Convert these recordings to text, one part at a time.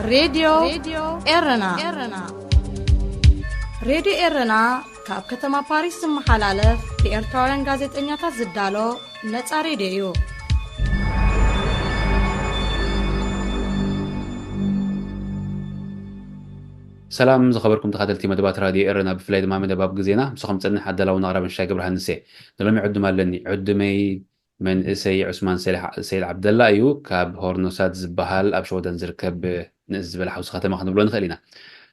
ሬድዮ ኤረና። ሬድዮ ኤረና ካብ ከተማ ፓሪስ ዝመሓላለፍ ብኤርትራውያን ጋዜጠኛታት ዝዳሎ ነጻ ሬድዮ እዩ። ሰላም ዝኸበርኩም ተኻተልቲ መደባት ራድዮ ኤረና፣ ብፍላይ ድማ መደብ ኣብ ግዜና። ምሳኹም ጸንሕ ኣዳላውን ኣቕራብን ሽሻይ ገብረሃንስ እየ። ንሎሚ ዕዱም ኣለኒ። ዕዱመይ መንእሰይ ዑስማን ሰሊሕ ሰይድ ዓብደላ እዩ። ካብ ሆርኖሳት ዝበሃል ኣብ ሸወደን ዝርከብ ንእስ ዝበለ ሓውሲ ከተማ ክንብሎ ንኽእል ኢና።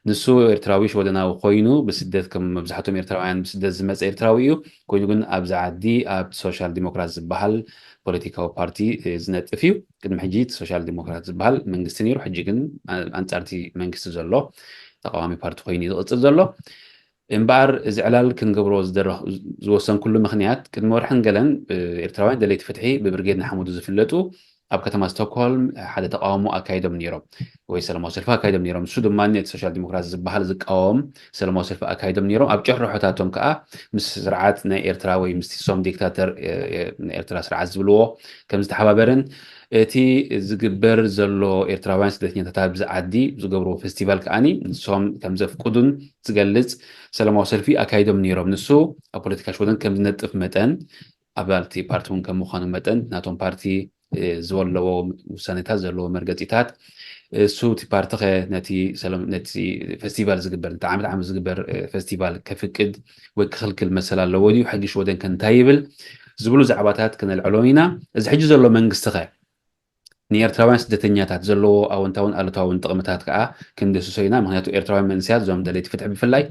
ንሱ ኤርትራዊ ሸወደናዊ ኮይኑ ብስደት፣ ከም መብዛሕትኦም ኤርትራውያን ብስደት ዝመጸ ኤርትራዊ እዩ። ኮይኑ ግን ኣብዚ ዓዲ ኣብ ሶሻል ዲሞክራት ዝበሃል ፖለቲካዊ ፓርቲ ዝነጥፍ እዩ። ቅድሚ ሕጂ እቲ ሶሻል ዲሞክራት ዝበሃል መንግስቲ ነይሩ። ሕጂ ግን ኣንጻርቲ መንግስቲ ዘሎ ተቃዋሚ ፓርቲ ኮይኑ እዩ ዝቕጽል ዘሎ። እምበኣር እዚ ዕላል ክንገብሮ ዝደረኽ- ዝወሰንኩሉ ምኽንያት፣ ቅድሚ ወርሕን ገለን ኤርትራውያን ደለይቲ ፍትሒ ብብርጌድ ንሓመዱ ዝፍለጡ ኣብ ከተማ ስቶክሆልም ሓደ ተቃውሞ ኣካይዶም ነይሮም፣ ወይ ሰላማዊ ሰልፊ ኣካይዶም ነይሮም። ንሱ ድማ ነቲ ሶሻል ዲሞክራት ዝበሃል ዝቃወም ሰላማዊ ሰልፊ ኣካይዶም ነይሮም። ኣብ ጭርሖታቶም ከዓ ምስ ስርዓት ናይ ኤርትራ ወይ ምስ ሶም ዲክታተር ናይ ኤርትራ ስርዓት ዝብልዎ ከም ዝተሓባበረን እቲ ዝግበር ዘሎ ኤርትራውያን ስደተኛታት ኣብዚ ዓዲ ዝገብርዎ ፌስቲቫል ከዓኒ ንሶም ከም ዘፍቅዱን ዝገልጽ ሰላማዊ ሰልፊ ኣካይዶም ነይሮም። ንሱ ኣብ ፖለቲካ ሽወደን ከም ዝነጥፍ መጠን፣ ኣባልቲ ፓርቲ እውን ከም ምዃኑ መጠን ናቶም ፓርቲ ዝወለዎ ውሳኔታት ዘለዎ መርገጺታት፣ እሱ እቲ ፓርቲ ኸ ነቲ ሰለም- ነቲ ፌስቲቫል ዝግበር፣ ነቲ ዓመት ዓመት ዝግበር ፌስቲቫል ከፍቅድ ወይ ክኽልክል መሰል ኣለዎ ድዩ? ሕጊ ሽወደን ከ እንታይ ይብል? ዝብሉ ዛዕባታት ክነልዕሎም ኢና። እዚ ሕጂ ዘሎ መንግስቲ ኸ ንኤርትራውያን ስደተኛታት ዘለዎ ኣወንታውን ኣሉታውን ጥቕምታት ከዓ ክንድህስሶ ኢና። ምክንያቱ ኤርትራውያን መንእሰያት፣ እዞም ደለይቲ ፍትሒ ብፍላይ፣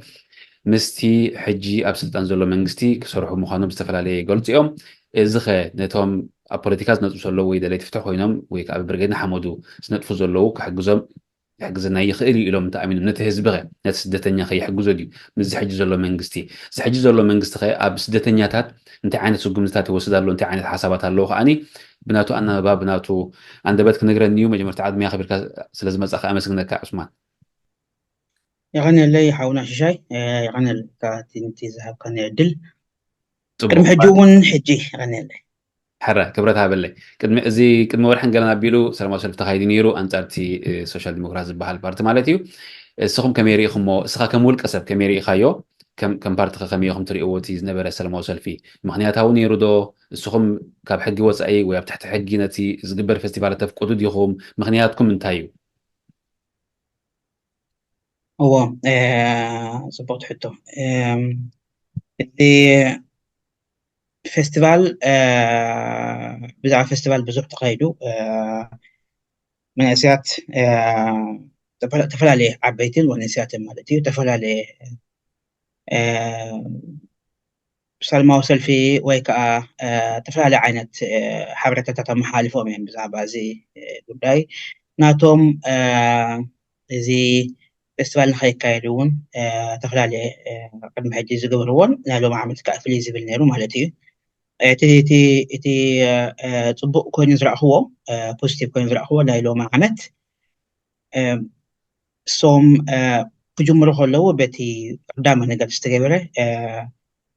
ምስቲ ሕጂ ኣብ ስልጣን ዘሎ መንግስቲ ክሰርሑ ምዃኖም ዝተፈላለየ ይገልጹ እዮም። እዚ ኸ ነቶም ኣብ ፖለቲካ ዝነጥፉ ዘለዉ ወይ ደለይቲ ፍትሒ ኮይኖም ወይ ከዓ ብብርጌድ ንሓመዱ ዝነጥፉ ዘለዉ ክሕግዞም ይሕግዘና ይኽእል እዩ ኢሎም እንተኣሚኖም፣ ነቲ ህዝቢ ኸ፣ ነቲ ስደተኛ ኸ ይሕግዞ ድዩ? ምስዚ ሕጂ ዘሎ መንግስቲ፣ እዚ ሕጂ ዘሎ መንግስቲ ኸ ኣብ ስደተኛታት እንታይ ዓይነት ስጉምትታት ይወስድ ኣሎ? እንታይ ዓይነት ሓሳባት ኣለዎ ከዓኒ ብናቱ ኣናብባ፣ ብናቱ ኣንደበት ክነግረኒ እዩ። መጀመርታ ዕድመ ኣኽቢርካ ስለ ዝመጻኻ ኣመስግነካ ዑስማን። የቐንየለይ ሓውና ሽሻይ፣ የቐንየልካ እቲ ዝሃብካኒ ዕድል። ቅድሚ ሕጂ እውን ሕጂ የቐንየለይ። ሕረ ክብረት ሃበለይ። ቅድሚ እዚ ቅድሚ ወርሕን ገለን ኣቢሉ ሰላማዊ ሰልፊ ተኻይዱ ነይሩ ኣንጻርቲ ሶሻል ዲሞክራት ዝበሃል ፓርቲ ማለት እዩ። እስኹም ከመይ ርኢኹሞ? እስኻ ከም ውልቀ ሰብ ከመይ ርኢኻዮ? ከም ፓርቲ ከ ከመይ ኢኹም ትርእይዎ እቲ ዝነበረ ሰላማዊ ሰልፊ? ምኽንያታዊ ነይሩ ዶ? እስኹም ካብ ሕጊ ወጻኢ ወይ ኣብ ትሕቲ ሕጊ ነቲ ዝግበር ፌስቲቫል ተፍቅዱ ዲኹም? ምኽንያትኩም እንታይ እዩ? እዎ፣ ጽቡቕቲ ሕቶ። እቲ ፌስቲቫል፣ ብዛዕባ ፌስቲቫል ብዙሕ ተኻይዱ። መንእሰያት፣ ዝተፈላለየ ዓበይትን መንእሰያትን ማለት እዩ፣ ዝተፈላለየ ሰላማዊ ሰልፊ ወይ ከዓ ዝተፈላለየ ዓይነት ሓበሬታታት ኣመሓላልፎም እዮም ብዛዕባ እዚ ጉዳይ። ናቶም እዚ ፌስቲቫል ንኸይካየድ እውን ዝተፈላለየ ቅድሚ ሕጂ ዝገብርዎን ናይ ሎም ዓመት ከዓ ፍልይ ዝብል ነይሩ ማለት እዩ። እቲ እቲ እቲ ፅቡቅ ኮይኑ ዝረእኽዎ፣ ፖዚቲቭ ኮይኑ ዝረእኽዎ ናይ ሎም ዓመት እሶም ክጅምሩ ከለዉ በቲ ቀዳማይ ነገር ዝተገበረ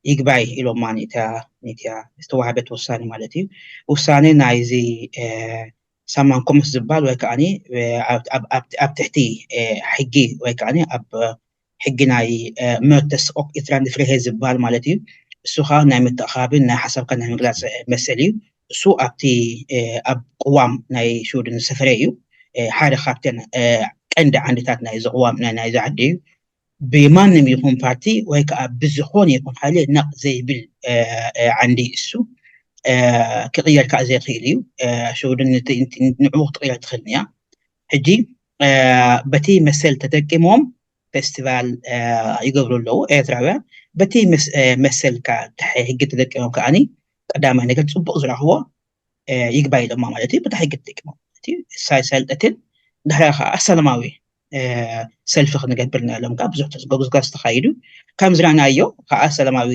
ይግባይ ኢሎማ ንእትያ ዝተዋህበት ውሳኔ ማለት እዩ። ውሳኔ ናይዚ ሳማን ኮምስ ዝበሃል ወይ ከዓ ኣብ ትሕቲ ሕጊ ወይ ከዓ ኣብ ሕጊ ናይ መተስ ኦክ ኢትራንድ ፍሪሄ ዝበሃል ማለት እዩ። እሱ ከዓ ናይ ምትእኻብን ናይ ሓሳብካ ናይ ምግላፅ መሰል እዩ። እሱ ኣብቲ ኣብ ቅዋም ናይ ሽወደን ዝሰፈረ እዩ። ሓደ ካብተን ቀንዲ ዓንድታት ናይዚ ቅዋም ናይዚ ዓዲ እዩ። ብማንም ይኹን ፓርቲ ወይ ከዓ ብዝኾነ ይኹን ሓይሊ ነቕ ዘይብል ዓንዲ እሱ ክቕየር ከዓ ዘይኽእል እዩ። ሽወደን ንዕኡ ክትቕየር ትኽእል እያ። ሕጂ በቲ መሰል ተጠቂሞም ፌስቲቫል ይገብሩ ኣለዉ ኤርትራውያን። በቲ መሰል ሕጊ ተጠቂሞም ከዓኒ ቀዳማይ ነገር ፅቡቅ ዝረኽቦ ይግባይ ኢሎማ ማለት እዩ። በታ ሕጊ ተጠቂሞም ማለት እዩ። ሳይሰልጠትን ድሕሪያ ከዓ ሰላማዊ ሰልፊ ክንገብር ኢና ኢሎም ከዓ ብዙሕ ተዝጎግዝጋዝ ተኻይዱ። ከም ዝረኣናዮ ከዓ ሰላማዊ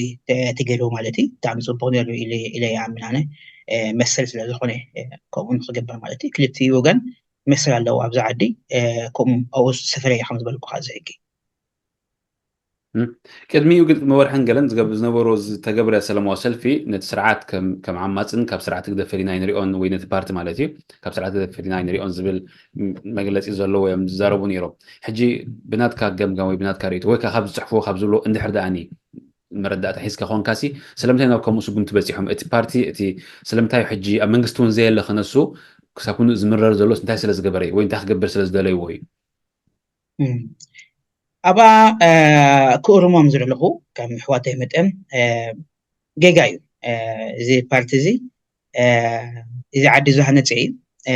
ተገይሩ ማለት እዩ። ብጣዕሚ ፅቡቅ ነይሩ ኢለ ይኣምን ኣነ። መሰል ስለ ዝኾነ ከምኡ ንክግበር ማለት እዩ። ክልቲኡ ወገን መሰል ኣለዎ ኣብዚ ዓዲ። ከምኡ ኣብኡ ዝሰፈረ እዩ ከም ዝበልኩ ከዓ እዚ ሕጊ። ቅድሚኡ ግን ቅድሚ ወርሕን ገለን ዝገብ- ዝነበሮ ዝተገብረ ሰላማዊ ሰልፊ ነቲ ስርዓት ከም ከም ዓማፅን ካብ ስርዓት ህግደፍ ፈሊና ኣይንሪኦን ወይ ነቲ ፓርቲ ማለት እዩ ካብ ስርዓት ህግደፍ ፈሊና ኣይንሪኦን ዝብል ም- መግለፂ ዘለዎ እዮም ዝዛረቡ ነይሮም። ሕጂ ብናትካ ገምጋም ወይ ብናትካ ርእይቶ ወይ ከዓ ካብ ዝፅሕፍዎ ካብ ዝብሎ እንድሕር ደኣኒ መረዳእታ ሒዝካ ኮንካሲ ስለምንታይ ናብ ከምኡ ስጉምቲ በፂሖም? እቲ ፓርቲ እቲ ስለምንታይ ሕጂ ኣብ መንግስቲ እውን ዘየለ ክነሱ ክሳብ ኩኑ ዝምረር ዘሎስ እንታይ ስለ ዝገበረ እዩ ወይ እንታይ ክገብር ስለ ዝደለይዎ እዩ? እም። ኣብኣ እ፣ ክእርሞም ዝደለኹ ከም ኣሕዋተይ መጠን እ፣ ጌጋ እዩ። እ፣ እዚ ፓርቲ እዚ እ፣ እዚ ዓዲ ዝሃነፀ እዩ። እ፣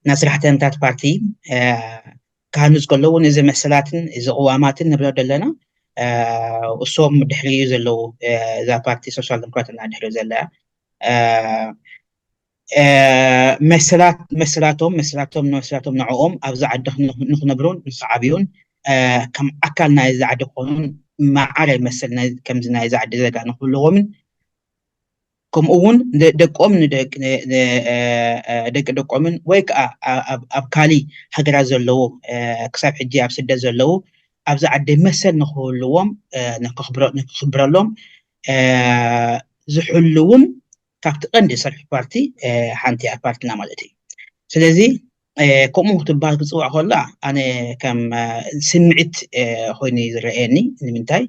ናይ ስራሕተኛታት ፓርቲ እ፣ ክሃንፅ ከሎ እውን እዚ መሰላትን እዚ ቅዋማትን ንብሎ ዘለና እ፣ እሶም ድሕሪኡ ዘለዉ እ፣ እዛ ፓርቲ ሶሻል ዲሞክራት እና ድሕሪኡ ዘላ እ፣ እ፣ መሰላት መሰላቶም መሰላቶም መሰላቶም ንዕኦም ኣብዚ ዓዲ ንኽ- ንኽነብሩን ንኽዓብዩን እ፣ ከም ኣካል ናይዚ ዓዲ ክኾኑን ማዕረ መሰል ናይ- ከምዚ ናይዚ ዓዲ ዜጋ ንክህልዎምን ከምኡ እውን ደ- ደቆም ንደቂ ን- ን- እ፣ እ፣ ደቂ ደቆምን ወይ ከዓ ኣ- ኣብ ኣብ ካሊ ሃገራት ዘለዉ እ፣ ክሳብ ሕጂ ኣብ ስደት ዘለዉ ኣብዚ ዓዲ መሰል ንክህልዎም እ፣ ንክኽብረ- ንክኽብረሎም እ፣ ዝሕልውን ካብቲ ቀንዲ ዝሰርሑ ፓርቲ እ፣ ሓንቲ እያ ፓርትና ማለት እዩ። ስለዚ እ፣ ከምኡ ክትበሃል ክፅዋዕ ከላ ኣነ ከም እ፣ ስምዒት እ፣ ኮይኑ እዩ ዝረኣየኒ። ንምንታይ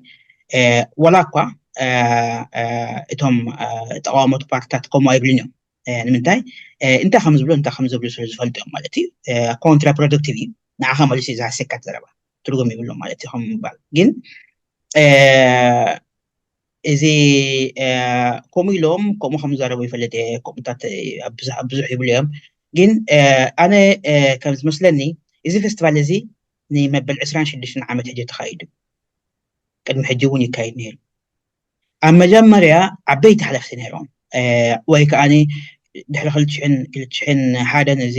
እ፣ ዋላ እኳ እ፣ እ፣ እቶም እ፣ ተቃዋሞቲ ፓርትታት ከምኡ ኣይብሉን እዮም። እ፣ ንምንታይ እ፣ እንታይ ከም ዝብሉ እንታይ ከም ዝብሉ ስለ ዝፈልጡ እዮም ማለት እዩ። ኮንትራ ፕሮደክቲቭ እዩ። ንዓኻ መሊሱ እዩ ዝሃስየካ እቲ ዘረባ ትርጉም ይብሉ ማለት እዩ ከም ምባል ግን እ፣ እዚ እ፣ ከምኡ ኢሎም ከምኡ ከም ዝዛረቡ ይፈልጥ እየ ከምኡታት ኣብ ብዙሕ- ኣብ ብዙሕ ይብሉ እዮም ግን እ፣ ኣነ እ፣ ከም ዝመስለኒ እዚ ፌስቲቫል እዚ ንመበል ዕስራን ሽዱሽተን ዓመት ሕጂ ተኻይዱ ቅድሚ ሕጂ እውን ይካይድ ነይሩ ኣብ መጀመርያ ዓበይቲ ሓለፍቲ ነይሮም እ፣ ወይ ከዓ ድሕሪ ክልተ ሽሕን ክልተ ሽሕን ሓደን እዚ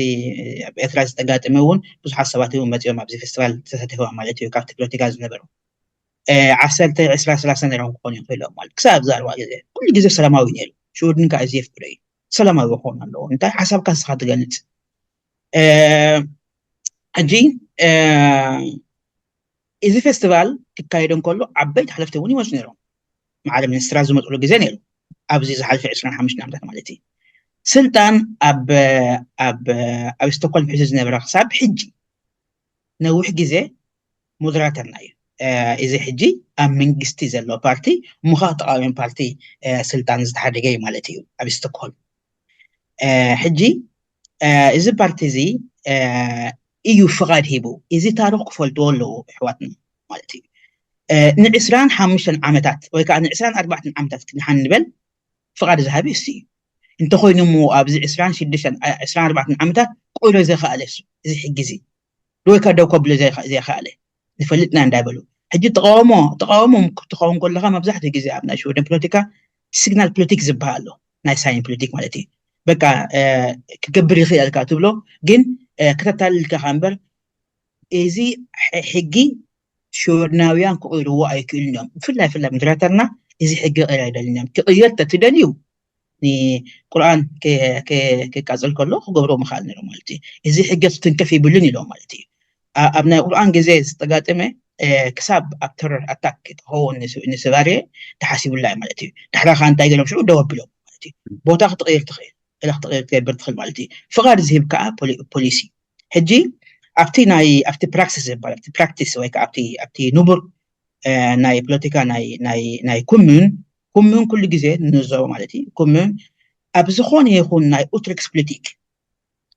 ኣብ ኤርትራ ዝተጋጠመ እውን ብዙሓት ሰባት እውን መፂኦም ኣብዚ ፌስቲቫል ተሳተፈዋ ማለት እዩ ካብቲ ፖለቲካ ዝነበሩ እ፣ ዓሰርተ ዕስራ ሰላሳ ነይሮም ክኾኑ ይኽእሎም ማለት ክሳብ ኣብዛ ርባ ግዜ ኩሉ ግዜ ሰላማዊ ነይሩ ሽውድን ከዓ እዚ የፍቅዶ እዩ ሰላማዊ ክኾኑ ኣለዎ እንታይ ሓሳብካ ንስኻ ትገልፅ እ፣ ሕጂ እ፣ እዚ ፌስቲቫል ክካየድ እንከሎ ዓበይቲ ሓለፍቲ እውን ይመፁ ነይሮም ማዕረ ሚኒስትራት ዝመፅሉ ግዜ ነይሩ ኣብዚ ዝሓለፈ ዕስራን ሓሙሽተን ዓመታት ማለት እዩ ስልጣን ኣብ ኣብ ኣብ ስቶኮልም ሒዙ ዝነበረ ክሳብ ሕጂ ነዊሕ ግዜ ሞደራተርና እዩ እ፣ እዚ ሕጂ ኣብ መንግስቲ ዘሎ ፓርቲ ምዃ ተቃዋሚ ፓርቲ እ፣ ስልጣን ዝተሓደገ እዩ ማለት እዩ ኣብ ስቶኮልም እ፣ ሕጂ እ፣ እዚ ፓርቲ እዚ እ፣ እዩ ፍቓድ ሂቡ እዚ ታሪክ ክፈልጥዎ ኣለዎ ኣሕዋትና ማለት እዩ እ፣ ንዕስራን ሓሙሽተን ዓመታት ወይ ከዓ ንዕስራን ኣርባዕተን ዓመታት ክንሓን ንበል ፍቓድ ዝሃበ እሱ እዩ እንተኮይኑ እሞ ኣብዚ ዕስራን ሽዱሽተን ዓ- ዕስራን ኣርባዕተን ዓመታት ክቕይሮ ዘይከኣለ እሱ እዚ ሕጊ እዚ ወይ ከዓ ደው ከብሎ ዘይከ- ዘይከኣለ ንፈልጥና እንዳበሉ ሕጂ ተቃውሞ ተቃውሞ ክትኸውን ከለካ መብዛሕትኡ ግዜ ኣብ ናይ ሽወደን ፖለቲካ ሲግናል ፖለቲክ ዝበሃል ኣሎ ናይ ሳይን ፖለቲክ ማለት እዩ በቃ እ፣ ክገብር ይኽእል እልካ ትብሎ ግን እ፣ ክተታልልካ እምበር እዚ ሕ- ሕጊ ሽወደናውያን ክቕይርዎ ኣይክእልን እዮም ብፍላይ ፍላይ ምድራተርና እዚ ሕጊ ክቕይር ኣይደልን እዮም ክቕየር ተትደልዩ ንቁርኣን ከ- ከ- ከቃፅል ከሎ ክገብሮ ምኽኣል ነይሩ ማለት እዩ እዚ ሕጊ ትንከፍ ይብልን ኢሎም ማለት እዩ ኣ- ኣብ ናይ ቁርኣን ግዜ ዝተጋጠመ እ፣ ክሳብ ኣብ ተረር ኣታክ ክኸውን ንስ- ንስባርየ ተሓሲቡላ እዩ ማለት እዩ ዳሕራ ከዓ እንታይ ገሎም ሽዑ ደው ኣቢሎም ማለት እዩ ቦታ ክትቕይር ትኽእል እላ ክትቕይር ትገብር ትኽእል ማለት እዩ ፍቓድ ዝህብ ከዓ ፖሊ- ፖሊሲ ሕጂ ኣብቲ ናይ ኣብቲ ፕራክሲስ ዝበሃል ኣብቲ ፕራክቲስ ወይ ከዓ ኣብቲ ኣብቲ ንቡር እ፣ ናይ ፖለቲካ ናይ ናይ ናይ ኩምን ኩምን ኩሉ ግዜ ንዘቦ ማለት እዩ ኩምን ኣብ ዝኾነ ይኹን ናይ ኡትሪክስ ፖለቲክ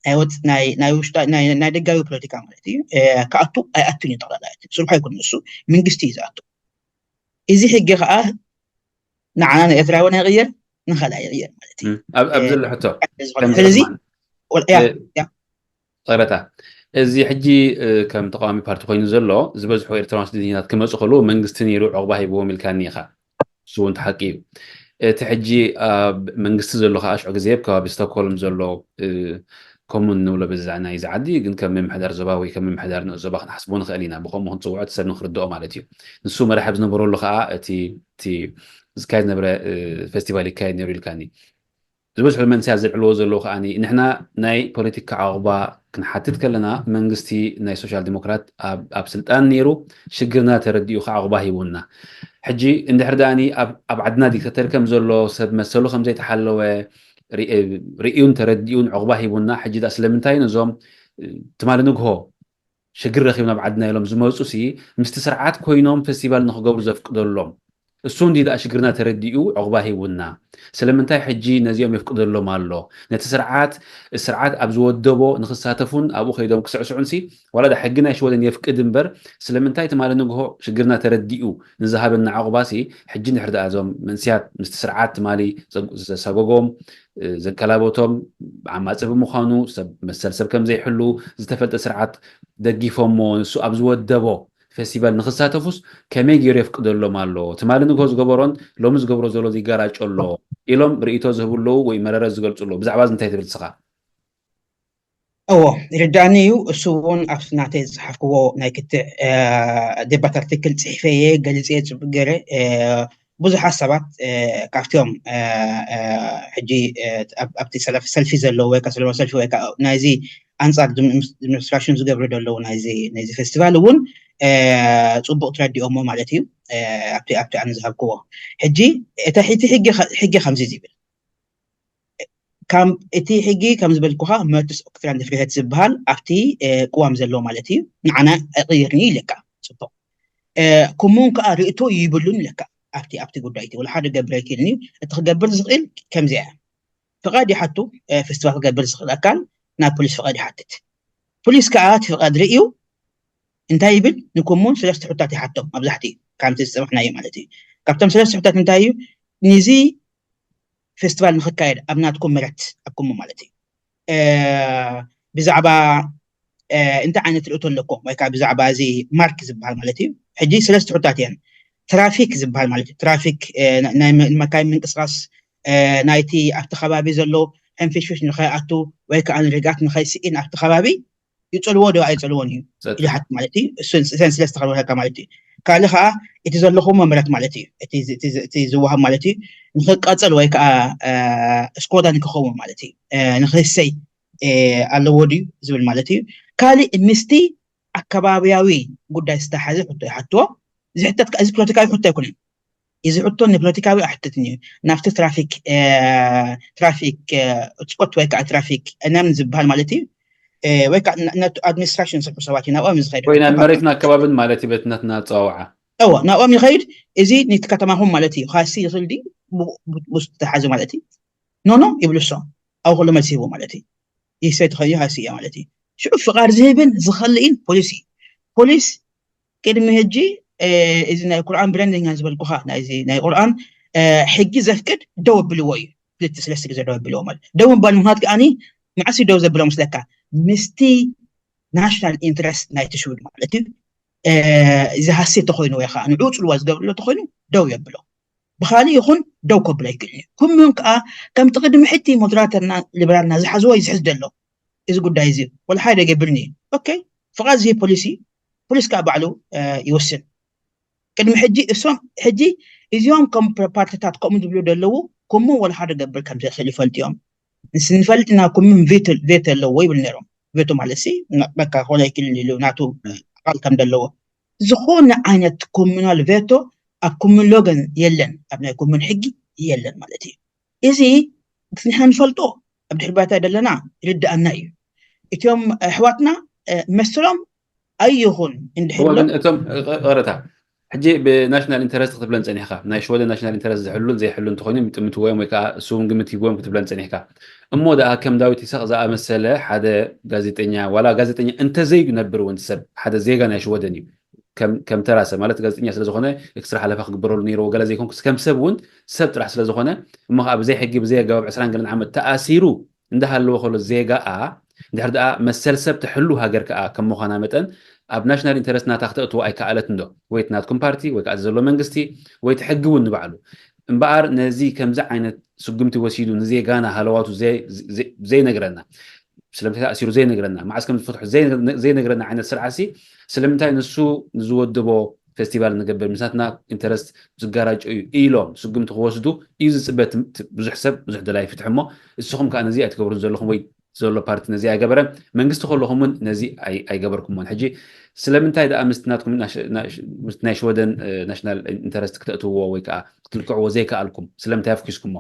ናይ ወፅ ናይ ናይ ውሽጣ ናይ ናይ ደጋዊ ፖለቲካ ማለት እዩ እ፣ ክኣቱ ኣይኣቱን እዩ ጠቕላላ ስርሑ ኣይኮነ እሱ መንግስቲ እዩ ዝኣቱ እዚ ሕጊ ከዓ ንዓና ንኤርትራውያን ኣይቕየር ንኻልእ ኣይቕየር ማለት እዩ እም፣ ኣብ ኣብ ዘሎ ሕቶ ዝኾነ ከም ስለዚ ዝረኽብና ወል- ያ እ፣ ያ ጸረታ እዚ ሕጂ እ፣ ከም ተቃዋሚ ፓርቲ ኮይኑ ዘሎ ዝበዝሑ ኤርትራውያን ስደተኛታት ክመፁ ከለዉ መንግስቲ ነይሩ ዕቑባ ሂብዎም ኢልካኒ ኢኻ እሱ እውን ተሓቂ እዩ እቲ ሕጂ ኣብ መንግስቲ ዘሎ ከዓ ሽዑ ግዜ ኣብ ከባቢ ስቶክሆልም ዘሎ እ፣ ኮሙን ንብሎ በዛ ናይዚ ዓዲ ግን ከም ምምሕዳር ዞባ ወይ ከም ምምሕዳር ንኡስ ዞባ ክንሓስቦ ንኽእል ኢና ብከምኡ ክንፅውዖ እቲ ሰብ ንክርድኦ ማለት እዩ ንሱ መራሒ ኣብ ዝነበረሉ ከዓ እቲ እቲ ዝካየድ ዝነበረ እ፣ ፌስቲቫል ይካየድ ነይሩ ኢልካኒ ዝበዝሑ መንስያት ዘልዕልዎ ዘለዉ ከዓኒ፣ ንሕና ናይ ፖለቲካ ዓቑባ ክንሓትት ከለና፣ መንግስቲ ናይ ሶሻል ዲሞክራት ኣብ ኣብ ስልጣን ነይሩ፣ ሽግርና ተረዲኡ ከዓ ዓቑባ ሂቡና። ሕጂ እንድሕር ደኣኒ ኣብ ኣብ ዓድና ዲክተተር ከም ዘሎ፣ ሰብ መሰሉ ከም ዘይተሓለወ ርኢ- ርእዩን ተረዲኡን ዓቑባ ሂቡና። ሕጂ ደኣ ስለምንታይ ነዞም ትማሊ ንግሆ ሽግር ረኺብና ኣብ ዓድና ኢሎም ዝመፁ ሲ ምስቲ ስርዓት ኮይኖም ፌስቲቫል ንክገብሩ ዘፍቅደሎም እሱ እንዲ ደኣ ሽግርና ተረዲኡ ዕቑባ ሂቡና። ስለምንታይ ሕጂ ነዚኦም የፍቅደሎም ኣሎ? ነቲ ስርዓት ስርዓት ኣብ ዝወደቦ ንክሳተፉን ኣብኡ ከይዶም ክስዕስዑን ሲ ዋላ ዳ ሕጊ ናይ ሽወደን የፍቅድ እምበር ስለምንታይ ትማሊ ንግሆ ሽግርና ተረዲኡ ንዝሃበና ዕቑባ ሲ ሕጂ እንድሕር ደኣ እዞም መንስያት ምስቲ ስርዓት ትማሊ ዘሰጎጎም ዘንከላበቶም ዓማፂ ብምዃኑ ሰብ መሰል ሰብ ከም ዘይሕሉ ዝተፈልጠ ስርዓት ደጊፎሞ ንሱ ኣብ ዝወደቦ ፌስቲቫል ንክሳተፉስ ከመይ ገይሩ የፍቅደሎም ኣሎ? ትማሊ ንግሆ ዝገበሮን ሎሚ ዝገብሮ ዘሎ ይጋራጮ ኣሎ ኢሎም ርእይቶ ዝህቡ ኣለዉ ወይ መረረ ዝገልፁ ኣለዉ። ብዛዕባ እዚ እንታይ ትብል ንስኻ? እዎ ይርዳእኒ እዩ። እሱ እውን ኣብቲ ናተይ ዝፀሓፍክዎ ናይ ክትዕ ዴባት ኣርቲክል ፅሒፈ እየ ገሊፀ እየ ፅቡቅ ገይረ ብዙሓት ሰባት ካብቲኦም ሕጂ ኣብቲ ሰልፊ ዘለዉ ወይ ሰለማዊ ሰልፊ ወይ ናይዚ ኣንፃር ዲሞክራሽን ዝገብሩ ዘለዉ ናይዚ ፌስቲቫል እውን ፅቡቅ ትረዲኦሞ ማለት እዩ። ኣብቲ ኣብቲ ኣነ ዝሃብክዎ ሕጂ እቲ ሕጂ ከምዚ ዝብል ካብ እቲ ሕጊ ከም ዝበልኩኻ መርትስ ኦክትራንድ ፍሪሄት ዝበሃል ኣብቲ ቅዋም ዘሎ ማለት እዩ። ንዓና ኣይቕይርኒ ኢለካ ፅቡቅ። ኩሙን ከዓ ርእቶ ይብሉን ኢለካ ኣብቲ ኣብቲ ጉዳይ እቲ ወላ ሓደ ገብር ኣይክእልን እዩ። እቲ ክገብር ዝኽእል ከምዚ እያ። ፍቓድ ይሓቱ። ፌስቲቫል ክገብር ዝኽእል ኣካል ናብ ፖሊስ ፍቓድ ይሓትት። ፖሊስ ከዓ እቲ ፍቓድ ርእዩ እንታይ ይብል? ንኩሙን ሰለስተ ሕታት ይሓቶም። ኣብዛሕቲ ካብቲ ዝፀማሕናዮ ማለት እዩ። ካብቶም ሰለስተ ሕታት እንታይ እዩ? ንዚ ፌስቲቫል ንክካየድ ኣብ ናትኩም መረት ኣብ ኩሙ ማለት እዩ ብዛዕባ እንታይ ዓይነት ርእቶ ኣለኩም ወይ ከዓ ብዛዕባ እዚ ማርክ ዝበሃል ማለት እዩ። ሕጂ ሰለስተ ሕታት እየን። ትራፊክ ዝበሃል ማለት እዩ። ትራፊክ ናይ መካይን ምንቅስቃስ ናይቲ ኣብቲ ከባቢ ዘሎ ሕንፍሽፍሽ ንኸይኣቱ ወይ ከዓ ንርግኣት ንኸይስኢን ኣብቲ ከባቢ ይፀልዎ ዶ ኣይፀልዎን እዩ ይሓት ማለት እዩ። እሰን ስለ ዝተኸልወካ ማለት እዩ። ካልእ ከዓ እቲ ዘለኹም መምረት ማለት እዩ። እቲ ዝወሃብ ማለት እዩ ንክቃፀል ወይ ከዓ እስኮዳ ንክኸውን ማለት እዩ ንክህሰይ ኣለዎ ድዩ ዝብል ማለት እዩ። ካልእ ምስቲ ኣከባቢያዊ ጉዳይ ዝተሓዘ ሕቶ ይሓትዎ። እዚ ሕተት እዚ ፖለቲካዊ ሕቶ ኣይኮነን። እዚ ሕቶ ንፖለቲካዊ ኣሕትትን እዩ። ናብቲ ትራፊክ ትራፊክ ስኮት ወይ ከዓ ትራፊክ እነም ዝበሃል ማለት እዩ ወይ ከዓ ኣድሚኒስትራሽን ዝሰርሑ ሰባት እዩ ናብኦም ዝኸይድ ወይ ናብ መሬትና ኣከባብን ማለት እዩ በትናትና ኣፀዋውዓ እዎ ናብኦም ይኸይድ። እዚ ንቲ ከተማኹም ማለት እዩ ካሲ ይኽእል ድዩ ብስ ተሓዙ ማለት እዩ። ኖኖ ይብሉ እሶም ኣብ ከሎ መልሲ ይህቡ ማለት እዩ። ይሰይ ትኸዩ ሃሲ እያ ማለት እዩ። ሽዑ ፍቓድ ዝህብን ዝኸልእን ፖሊስ እዩ። ፖሊስ ቅድሚ ሕጂ እዚ ናይ ቁርኣን ብረንደኛ ዝበልኩኻ ናይዚ ናይ ቁርኣን ሕጊ ዘፍቅድ ደው ኣብልዎ እዩ። ክልተ ሰለስተ ግዜ ደው ኣብልዎ ማለት ደው ምባል ምክንያት ከዓኒ መዓስ እዩ ደው ዘብሎ ምስለካ ምስቲ ናሽናል ኢንትረስት ናይቲ ሽውድ ማለት እዩ። እዚ ሃሴት ተኮይኑ ወይ ከዓ ንዑ ፅልዋ ዝገብርሎ ተኮይኑ ደው የብሎ። ብካሊእ ይኹን ደው ከብሎ ኣይክእልን እዩ። ኩሚውን ከዓ ከምቲ ቅድሚ ሕቲ ሞደራተርና ሊበራልና ዝሓዝዎ እዩ ዝሕዝ ዘሎ እዚ ጉዳይ እዚ ወላ ሓደ ገብርኒ እዩ። ኦኬ ፍቓድ ዝህብ ፖሊሲ ፖሊስ ከዓ ባዕሉ ይወስን። ቅድሚ ሕጂ እሶም ሕጂ እዚኦም ከም ፓርቲታት ከምኡ ዝብሉ ዘለዉ ኩሙ ወላ ሓደ ገብር ከም ዘይኽእል ይፈልጡ እዮም። ንፈልጥ ኢና ኩምን ቬቶ ኣለዎ ይብል ነይሮም። ቬቶ ማለት ሲ በቃ ክኾነ ኣይክልን ኢሉ ናቱ ኣቃል ከም ዘለዎ ዝኾነ ዓይነት ኮሙናል ቬቶ ኣብ ኮሙን ሎገን የለን፣ ኣብ ናይ ኮሙን ሕጊ የለን ማለት እዩ። እዚ ንሕና ንፈልጦ ኣብ ድሕሪ ባይታ ዘለና ይርድኣና እዩ። እቲኦም ኣሕዋትና መስሎም ኣይኹን እንድሕር እቶም ቀረታ ሕጂ ብናሽናል ኢንተረስት ክትብለን ፀኒሕካ ናይ ሽወደን ናሽናል ኢንተረስት ዝሕሉን ዘይሕሉን እንተኮይኖም ይጥምትዎም ወይ ከዓ እሱውን ግምት ሂብዎም ክትብለን ፀኒሕካ እሞ ደኣ ከም ዳዊት ይስሐቅ ዝኣመሰለ ሓደ ጋዜጠኛ ዋላ ጋዜጠኛ እንተዘይነብር እውን ሰብ ሓደ ዜጋ ናይ ሽወደን እዩ ከም ተራ ሰብ ማለት ጋዜጠኛ ስለዝኮነ ኤክስትራ ሓለፋ ክግበረሉ ነይርዎ ገለ ዘይኮንኩስ ከም ሰብ እውን ሰብ ጥራሕ ስለዝኮነ እሞ ከዓ ብዘይ ሕጊ ብዘይ ኣገባብ ዕስራን ገለን ዓመት ተኣሲሩ እንዳሃለወ ከሎ ዜጋኣ እንድሕር ደኣ መሰል ሰብ ትሕሉ ሃገር ከኣ ከም ምዃና መጠን ኣብ ናሽናል ኢንተረስት ናታ ክተእትዎ ኣይከኣለትን ዶ? ወይ እቲ ናትኩም ፓርቲ ወይ ከኣ ዘሎ መንግስቲ ወይ እቲ ሕጊ እውን ንባዕሉ እምበኣር ነዚ ከምዚ ዓይነት ስጉምቲ ወሲዱ ንዜጋና ሃለዋቱ ዘይነግረና ስለምንታይ ተኣሲሩ ዘይነግረና መዓስ ከም ዝፈትሑ ዘይነግረና ዓይነት ስርዓት ሲ ስለምንታይ ንሱ ንዝወደቦ ፌስቲቫል ንገብር፣ ምሳትና ኢንተረስት ዝጋራጮ እዩ ኢሎም ስጉምቲ ክወስዱ እዩ ዝፅበ። ብዙሕ ሰብ፣ ብዙሕ ደላይ ፍትሒ እሞ፣ እስኹም ከዓ ነዚ ኣይትገብሩን ዘለኹም ወይ ዘሎ ፓርቲ ነዚ ኣይገበረን። መንግስቲ ከለኹም እውን ነዚ ኣይገበርኩሞን። ሕጂ ስለምንታይ ደኣ ምስቲ ናትኩም ናይ ሽወደን ናሽናል ኢንተረስት ክተእትውዎ ወይ ከዓ ክትልክዕዎ ዘይከኣልኩም? ስለምንታይ ኣፍኪስኩሞ?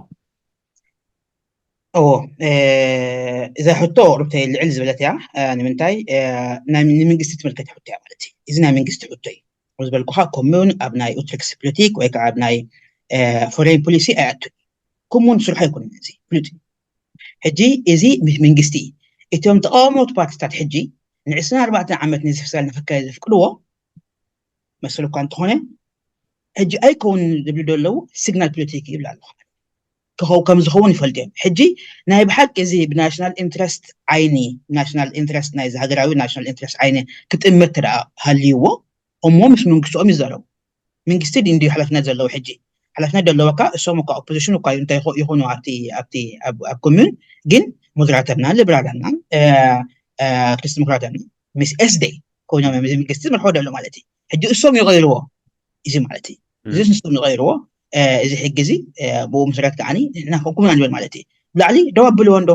እዎ፣ እዛ ሕቶ ሩብተይ ልዕል ዝበለት እያ። ንምንታይ? ንምንግስቲ ትምልከት ሕቶ እያ ማለት እዩ። እዚ ናይ መንግስቲ ሕቶ እዩ። ዝበልኩኻ ኮሙን ኣብ ናይ ኡትሪክስ ፖለቲክ ወይ ከዓ ኣብ ናይ ፎሬን ፖሊሲ ኣይኣቱን። ኮሙን ስርሖ ኣይኮነን፣ እዚ ፍሉጥ እዩ። ሕጂ እዚ ምስ መንግስቲ እዩ። እቶም ተቃወሞት ፓርቲታት ሕጂ ንዕስራን ኣርባዕተን ዓመት ንዚ ፌስቲቫል ንክካየድ ዘፍቅድዎ መስል እኳ እንተኾነ፣ ሕጂ ኣይከውን ዝብሉ ዘለዉ ሲግናል ፖለቲክ ይብሉ ኣለኹ። ክኸው ከም ዝኸውን ይፈልጡ እዮም። ሕጂ ናይ ብሓቂ እዚ ብናሽናል ኢንትረስት ዓይኒ፣ ናሽናል ኢንትረስት ናይዚ ሃገራዊ ናሽናል ኢንትረስት ዓይኒ ክጥምት ተደኣ ሃልይዎ፣ እሞ ምስ መንግስትኦም ይዛረቡ። መንግስቲ ድዩ እንድዩ ሓላፍነት ዘለዎ? ሕጂ ሓላፍነት ዘለዎካ እሶም እኳ ኦፖዚሽን እኳ እንታይ ይኾ- ይኾኑ ኣብቲ ኣብቲ ኣብ ኣብ ኮሚዩን፣ ግን ሞደራተርና ሊብራላና ክሪስት ዲሞክራተርና ምስ ኤስደይ ኮይኖም እዮም እዚ መንግስቲ ዝመርሖ ዘሎ ማለት እዩ። ሕጂ እሶም ይቐይርዎ እዚ ማለት እዩ። እዚ ንሶም ይቐይርዎ። እዚ ሕጊ እዚ ብኡ መሰረት ከዓኒ ንሕና ኮምኩምና ንብል ማለት እዩ። ብላዕሊ ደው ኣብልዎ እንዶ፣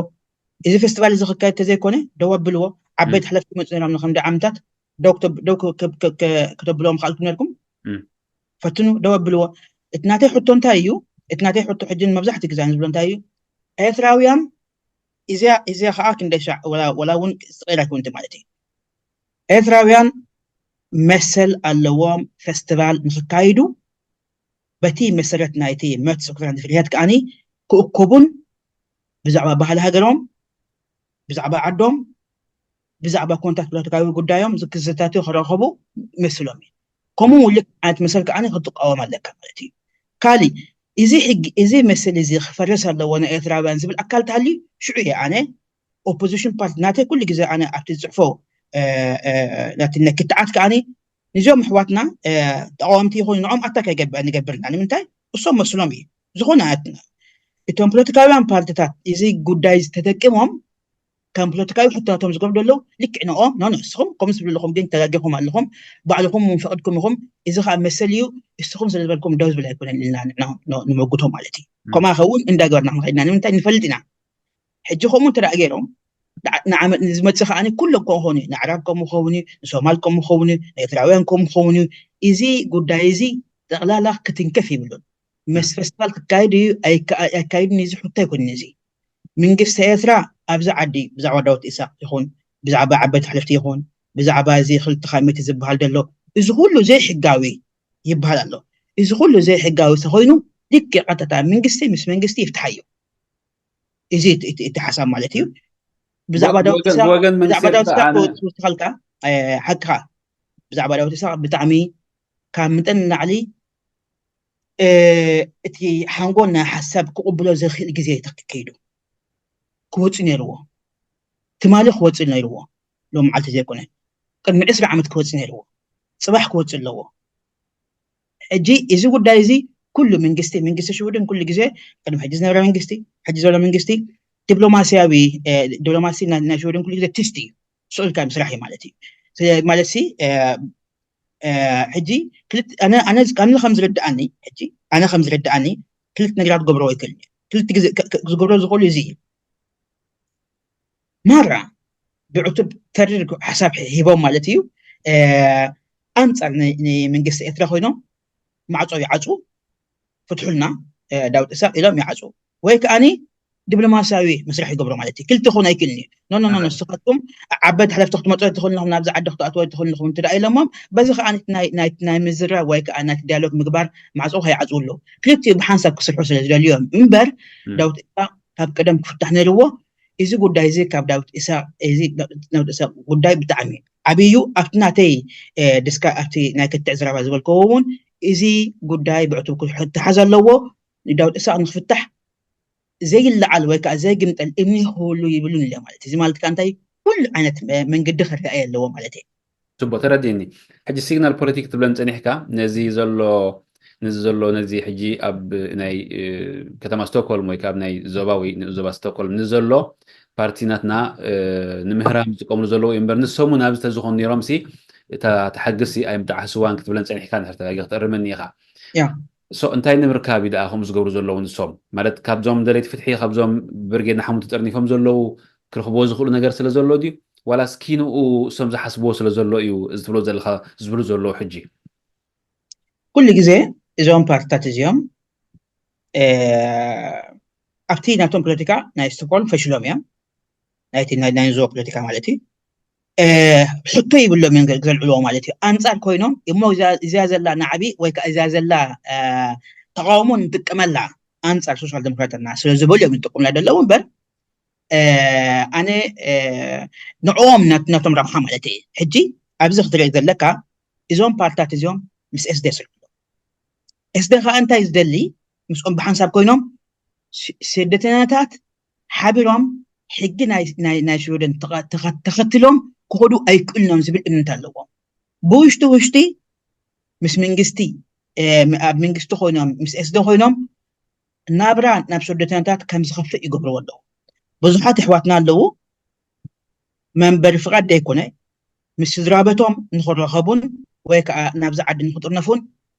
እዚ ፌስቲቫል እዚ ክካየድ ተዘይኮነ ደው ኣብልዎ። ዓበይቲ ሓለፍቲ መፁ ነሮም ንክንዲ ዓመታት ደው ክተብ- ደው ክ- ክ- ክ- ክ- ክተብልዎም ክኣልኩም ነርኩም። እም። ፈትኑ፣ ደው ኣብልዎ። እቲ ናተይ ሕቶ እንታይ እዩ? እቲ ናተይ ሕቶ ሕጂ መብዛሕትኡ ግዜ ዝብሎ እንታይ እዩ? ኤርትራውያን እዚኣ እዚኣ ከዓ ክንደይ ሻዕ ወላ ወላ እውን ዝቀይራ ይኮንት ማለት እዩ። ኤርትራውያን መሰል ኣለዎም ፌስቲቫል ንክካይዱ፣ በቲ መሰረት ናይቲ መብት ስኩራን ፍርያት ከዓኒ ክእከቡን ብዛዕባ ባህሊ ሃገሮም፣ ብዛዕባ ዓዶም፣ ብዛዕባ ኮንታት ፖለቲካዊ ጉዳዮም ዝክዘታትዩ ክረኸቡ መስሎም እዩ። ከምኡ እውን ልክዕ ዓይነት መሰል ከዓኒ ክትቃወም ኣለካ ማለት እዩ። ካሊእ እዚ ሕጊ እዚ መሰል እዚ ክፈርስ ኣለዎ ናይ ኤርትራውያን ዝብል ኣካል ተሃልዩ ሽዑ እየ ኣነ ኦፖዚሽን ፓርቲ ናተይ ኩሉ ግዜ ኣነ ኣብቲ ዝፅሕፎ ናቲ ክትዓት ከዓኒ ንዚኦም ኣሕዋትና ተቃወምቲ ይኹኑ ንኦም ኣታክ ኣይገብር ንገብርና ንምንታይ እሶም መስሎም እዩ ዝኾነ ኣትና እቶም ፖለቲካውያን ፓርቲታት እዚ ጉዳይ ተጠቂሞም ከም ፖለቲካዊ ሕቶናቶም ዝገብሩ ዘለዉ ልክዕ ንኦም ኖ ንስኹም ከምኡ ትብሉ ኣለኹም ግን ተጋጊኹም ኣለኹም ባዕልኹም ፈቅድኩም ኢኹም እዚ ከዓ መሰል እዩ ንስኹም ስለ ዝበልኩም ደው ዝብል ኣይኮነን ኢልና ንዕና ንመጉቶ ማለት እዩ ከምኣ ከውን እንዳገበርና ክንኸድና ንምንታይ ንፈልጥ ኢና ሕጂ ከምኡ እንተ ገይሮም ንዓመት ንዝመፅእ ከዓኒ ኩሎም ከምኡ ኾኑ እዩ ንኣዕራብ ከምኡ ኸውን እዩ ንሶማል ከምኡ ኸውን እዩ ንኤርትራውያን ከምኡ ኸውን እዩ እዚ ጉዳይ እዚ ጠቕላላ ክትንከፍ ይብሉን መስ ፌስቲቫል ክካየድ እዩ ኣይካየድን እዚ ሕቶ ኣይኮንን እዚ መንግስቲ ኤርትራ ኣብዚ ዓዲ ብዛዕባ ዳውት ኢሳቅ ይኹን ብዛዕባ ዓበይቲ ሓለፍቲ ይኹን ብዛዕባ እዚ ክልተ ካሚቲ ዝበሃል ዘሎ እዚ ኩሉ ዘይሕጋዊ ይበሃል ኣሎ እዚ ኩሉ ዘይሕጋዊ ተኮይኑ ልክዕ ቀጥታ መንግስቲ ምስ መንግስቲ ይፍትሓዮ እዚ እቲ ሓሳብ ማለት እዩ ብዛዕባ ዳውት ኢሳቅ ብዛዕባ ዳውት ኢሳቅ ክወስድካ ሓቅኻ ብዛዕባ ዳውት ኢሳቅ ብጣዕሚ ካብ ምጠን ንላዕሊ እቲ ሓንጎል ናይ ሓሳብ ክቕብሎ ዘኽእል ግዜ ተኪዱ ክወፅእ ነይርዎ ትማሊ ክወፅእ ነይርዎ ሎም መዓልቲ ዘይኮነ ቅድሚ ዕስራ ዓመት ክወፅእ ነይርዎ ፅባሕ ክወፅእ ኣለዎ ሕጂ እዚ ጉዳይ እዚ ኩሉ መንግስቲ መንግስቲ ሽውድን ኩሉ ግዜ ቅድሚ ሕጂ ዝነበረ መንግስቲ ሕጂ ዘሎ መንግስቲ ዲፕሎማሲያዊ ዲፕሎማሲ ናይ ሽውድን ኩሉ ግዜ ትስቲ እዩ ስኡልካ ምስራሕ እዩ ማለት እዩ ማለት ሲ ሕጂ ኣነ ከም ዝርድኣኒ ሕጂ ኣነ ከም ዝርድኣኒ ክልተ ነገራት ክገብርዎ ይክእል ክልተ ግዜ ዝገብሮ ዝኽእሉ እዚ እዩ ማራ ብዕቱብ ተሪር ሓሳብ ሂቦም ማለት እዩ ኣንፃር ንመንግስቲ ኤርትራ ኮይኖም ማዕፆ ይዓፁ ፍትሑልና ዳውጥ ኢሳቅ ኢሎም ይዓፁ ወይ ከዓኒ ዲፕሎማሲያዊ መስርሕ ይገብሮ ማለት እዩ ክልተ ክኾን ኣይክእልን እዩ ኖ ኖ ኖ ንስኻትኩም ዓበይቲ ሓለፍቲ ክትመፁ ኣይትኽእልንኹም ናብዚ ዓዲ ክትኣትዎ ኣይትኽእልንኹም እንተ ኢሎሞም በዚ ከዓ ናይ ምዝራብ ወይ ከዓ ናይ ዲያሎግ ምግባር ማዕፆ ከይዓፅው ኣለዉ ክልቲኡ ብሓንሳብ ክስርሑ ስለ ዝደልዩ እዮም እምበር ዳውት ኢሳቅ ካብ ቀደም ክፍታሕ ነይርዎ እዚ ጉዳይ እዚ ካብ ዳውት ኢሳቅ እዚ ዳውት ኢሳቅ ጉዳይ ብጣዕሚ ዓብዩ ኣብቲ ናተይ ድስካ ኣብቲ ናይ ክትዕ ዝረባ ዝበልከዎ እውን እዚ ጉዳይ ብዕቱብ ክተሓዝ ኣለዎ ንዳውት ኢሳቅ ንክፍታሕ ዘይለዓል ወይ ከዓ ዘይግምጠል እምኒ ክህሉ ይብሉን ኢለ ማለት እዚ ማለት ከዓ እንታይ ኩሉ ዓይነት መንገዲ ክረኣየ ኣለዎ ማለት እዩ ፅቡቅ ተረዲእኒ ሕጂ ሲግናል ፖለቲክ ትብለን ፀኒሕካ ነዚ ዘሎ ነዚ ዘሎ ነዚ ሕጂ ኣብ ናይ ከተማ ስቶክሆልም ወይ ካብ ናይ ዞባ ወይ ንኡስ ዞባ ስቶክሆልም ንዘሎ ፓርቲ ናትና ንምህራም ዝጥቀምሉ ዘለዉ እዩ እምበር ንሶም እውን ኣብዚ ተዝኾኑ ነይሮም ሲ እታ ተሓግሲ ኣይምጣዓስዋን ክትብለን ፀኒሕካ ንድሕር ተጋጊ ክትእርመኒ ኢኻ። ያ ሶ እንታይ ንምርካብ እዩ ደኣ ከምኡ ዝገብሩ ዘለዉ ንሶም? ማለት ካብዞም ደለይቲ ፍትሒ፣ ካብዞም ብርጌድ ንሓሙቲ ጠርኒፎም ዘለዉ ክረኽብዎ ዝኽእሉ ነገር ስለ ዘሎ ድዩ? ዋላስ ኪንኡ እሶም ዝሓስብዎ ስለ ዘሎ እዩ እዚ ትብሎ ዘለኻ ዝብሉ ዘለዉ ሕጂ? ኩሉ ግዜ እዞም ፓርትታት እዚኦም እ፣ ኣብቲ ናቶም ፖለቲካ ናይ ስቶክሆልም ፈሽሎም እዮም። ናይቲ ናይ ናይ ዞ ፖለቲካ ማለት እዩ። እ፣ ሕቶ ይብሎም እዮም ዘልዕልዎ ማለት እዩ። ኣንጻር ኮይኖም እሞ እዚኣ እዚኣ ዘላ ናዕቢ ወይ ከዓ እዚኣ ዘላ እ፣ ተቃውሞ ንጥቀመላ ኣንጻር ሶሻል ዲሞክራትና ስለ ዝበሉ እዮም ዝጥቀሙላ ዘለዉ እምበር እ፣ ኣነ እ፣ ንዕኦም ናት- ናቶም ረብሓ ማለት እዩ። ሕጂ ኣብዚ ክትርኢ ዘለካ እዞም ፓርትታት እዚኦም ምስ ኤስዴ ስርሑ ኤስዴ ከዓ እንታይ ዝደሊ ምስኦም ብሓንሳብ ኮይኖም ስ- ስደተኛታት ሓቢሮም ሕጊ ናይ ናይ ናይ ሽወደን ተኸ- ተኸ- ተኸትሎም ክኸዱ ኣይክእሉን እዮም ዝብል እምነት ኣለዎም። ብውሽጢ ውሽጢ ምስ መንግስቲ እ፣ ም- ኣብ መንግስቲ ኮይኖም ምስ ኤስዴ ኮይኖም ናብራ ናብ ስደተኛታት ከም ዝኸፍእ ይገብርዎ ኣለዉ። ብዙሓት ኣሕዋትና ኣለዉ መንበሪ ፍቓድ ዘይኮነ ምስ ስድራ ቤቶም ንክረኸቡን ወይ ከዓ ናብዚ ዓዲ ንክጥርነፉን